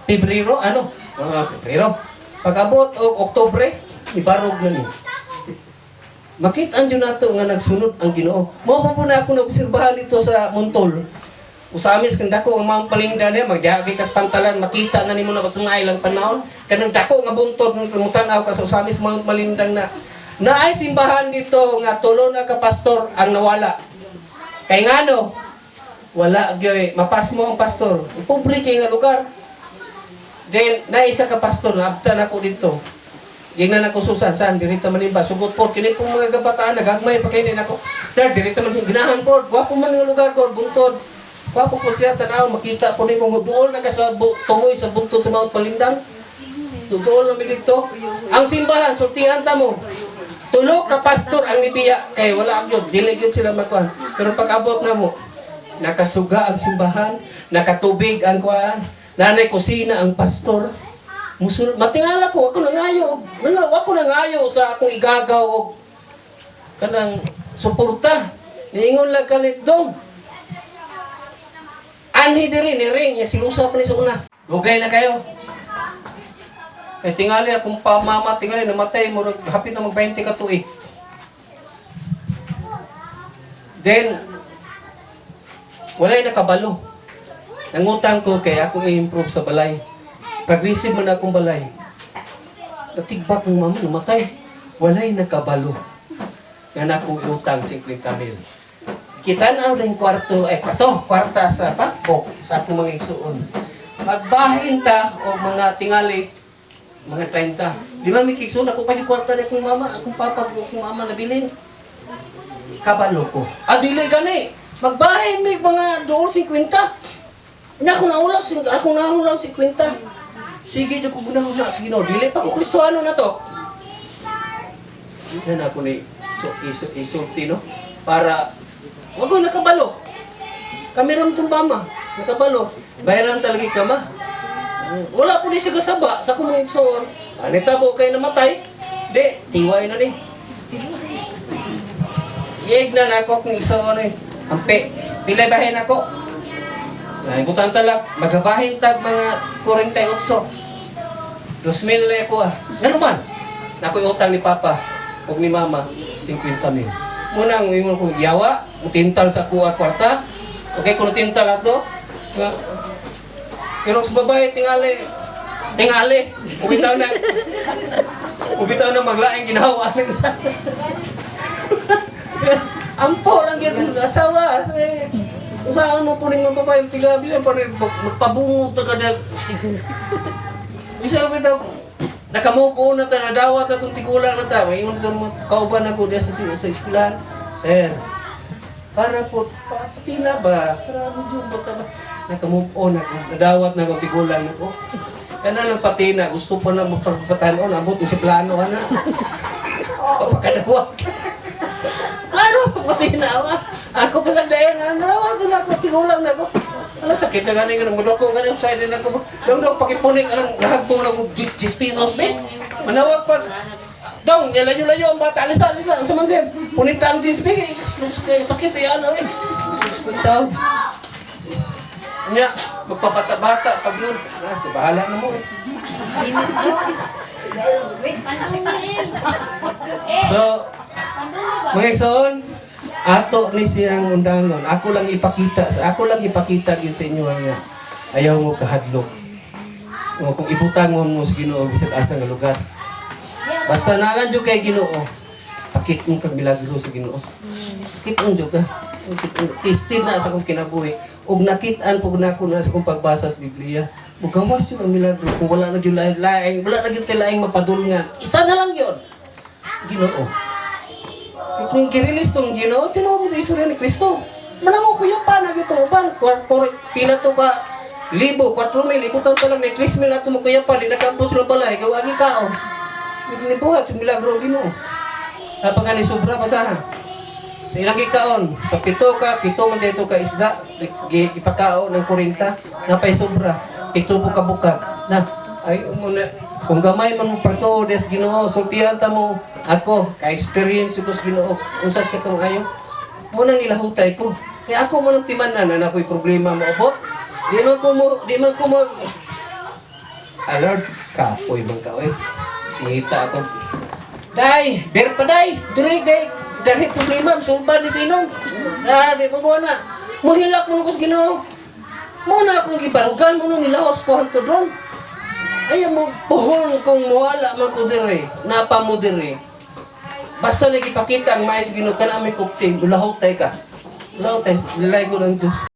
Pebrero, ano? Pebrero. Pag abot og Oktubre, ibarog na ni. Makita jud nato nga nagsunod ang Ginoo. Mao po na ako naobserbahan dito sa Montol. Usamis kang dako ang mga palinda niya, magdiha kay kas pantalan, makita na nimo na sa ilang panahon. Kanang dako nga buntod ng mutan-aw ka sa Usamis Mount Malindang na. Naay simbahan dito nga tulo na ka pastor ang nawala. Kay ngano? Wala gyoy, mapasmo ang pastor. Pobre kay nga lugar. Then naisa ka pastor na abtan ako dito. Gingnan ako Susan, saan dirito man ba sugot po kini pong mga kabataan nagagmay pa kini nako. Der dirito man ginahan po, gwapo man nga lugar ko, buntod. Gwapo po siya tanaw, makita po nimo duol na ka sa tungoy sa buntod sa Mount Palindang. Duol na mi dito. Ang simbahan sultihan ta mo. Tulo ka pastor ang nibiya kay wala gyud, dili gyud sila makuan. Pero pag abot na mo, nakasuga ang simbahan, nakatubig ang kuan, nanay kusina ang pastor. Musul, matingala ko, ako nangayo, ako nangayo sa akong igagaw og kanang suporta. Niingon lang kanit dong. Anhi diri ni ring, ya silusa pa ni sa una. Dugay na kayo. Kay tingali akong pamama tingali namatay, murag hapit na mag 20 ka tuig. Then walay nakabalo. Nangutang ko kay ako i-improve sa balay. Progressive man akong balay. Natigbak ng mama, namatay. Walay nakabalo. Nga na akong utang 50 mil. Kita na rin kwarto, ay kwarto, kwarta sa pakbok sa akong mga igsuon. Magbahin ta o mga tingali, mga 30. Di ba may kigsuon, ako pa yung kwarta ni akong mama, akong papa, akong mama nabilin. Kabalo ko. Ah, dili gani. Magbahin may mga dool 50. Nya ako naulaw, ako naulaw 50. Sige, di ko gunahuna. Sige no, dili pa ko Kristohano na to. Yan ako ni so, iso, isulti, no? Para, wag ko nakabalo. Kami ram tong mama, nakabalo. Bayaran talaga ka ma. Wala po ni siya kasaba sa akong mga igsoon. Anita po kay namatay. Di, tiway na ni. Ieg na nako kung igsoon eh. Ampe, pilay bahin ako. Naibutan talak, magabahin tag mga 48. 2,000 lang ako ah. Ano man? Nako'y utang ni Papa ug ni Mama, 50 mil. Munang ingon ko, yawa, utintal sa kuha kwarta. Okay, kung tintal ato. Nga, pero sa babae, tingali, tingali, ubitaw na maglaing ginawa ng sa. Ampo lang yun, asawa. Saan mo po rin mga babae, tiga, bisan pa rin, magpabungot na kada. Bisan pa ito, nakamupo na ta, nadawat na itong tigulang na ta. May ingon na itong kauban ako diya sa eskwelahan. Sir, para po, pati na ba? Para medyo bata ba? Nakamove on ako, nadawat na akong tigulang ako. Kana lang patina, gusto pa na magpagpatanon, abot yung si plano, ano? Pagkadawat. Ano? Patina ako. Ako pa sa dayan, ano? Ano ako, tigulang na ako. Ano, sakit na gani, ganun, muloko, gani, sa din ako. Dong, dong, pakipunik, anong, nahagpong na ako, 10 pesos, be. Manawag pag, dong, nilayo-layo ang bata, alisa, alisa, ang saman sir, punit ang 10 be, sakit, eh, ano, eh. Diyos ko, tao. Nya, magpabata-bata, pag yun, ah, sa bahala na mo, eh. So, mga igsoon, ato ni siyang undangon. Ako lang ipakita gyud sa inyo nga ayaw mo kahadlok. O kung ibutang mo mo sa Ginoo bisan asa nga lugar. Basta nalan jud kay Ginoo. Pakit mo kag milagro sa Ginoo. Pakit-on jud ka. Tested na sa akong kinabuhi. Ug nakit-an pug nako na sa akong pagbasa sa Biblia. Mugawas yun ang milagro kung wala na gyud laing, wala na gyud laing mapadulngan. Isa na lang yun. Ginoo. Kung gi-release tong Ginoo, tinuod mo istorya ni Kristo. Manango ko yung pa na gyud uban. Pila to ka libo, 4,000, ibutan ta lang ni 3,000 ato mo kuya pa, di nakampon sila balay, kay wagi kaon. Nibuhat yung milagro ang Ginoo. Napaka ni sobra pa sa sa ilang gikaon, sa pito ka, pito man dito ka isda, gipakaon ng 40, napay sobra, pito po ka bukag. Na, ay muna, kung gamay man mo pagtuo des Ginoo, sultihan ta mo ako, ka-experience ko sa Ginoo, unsa siya kang ayo. Munang nilahutay ko. Kaya ako mo nang timanan na nakoy problema moabot. Di man ko mag Alert, kapoy man ka oy. Mangita ako. Day, ber pa day, diri kay diri problema sulba ni sinong. Ah, di ko na. Muhilak mo ko sa Ginoo. Mo na akong gibarugan mo nung nilawas ko hantod ron. Ayaw mo buhol kung muwala man ko diri, napa mo diri. Basta nagipakita ang mais Ginoo kana may kupting, ulahutay ka. Ulahutay, nilay ko ng Diyos.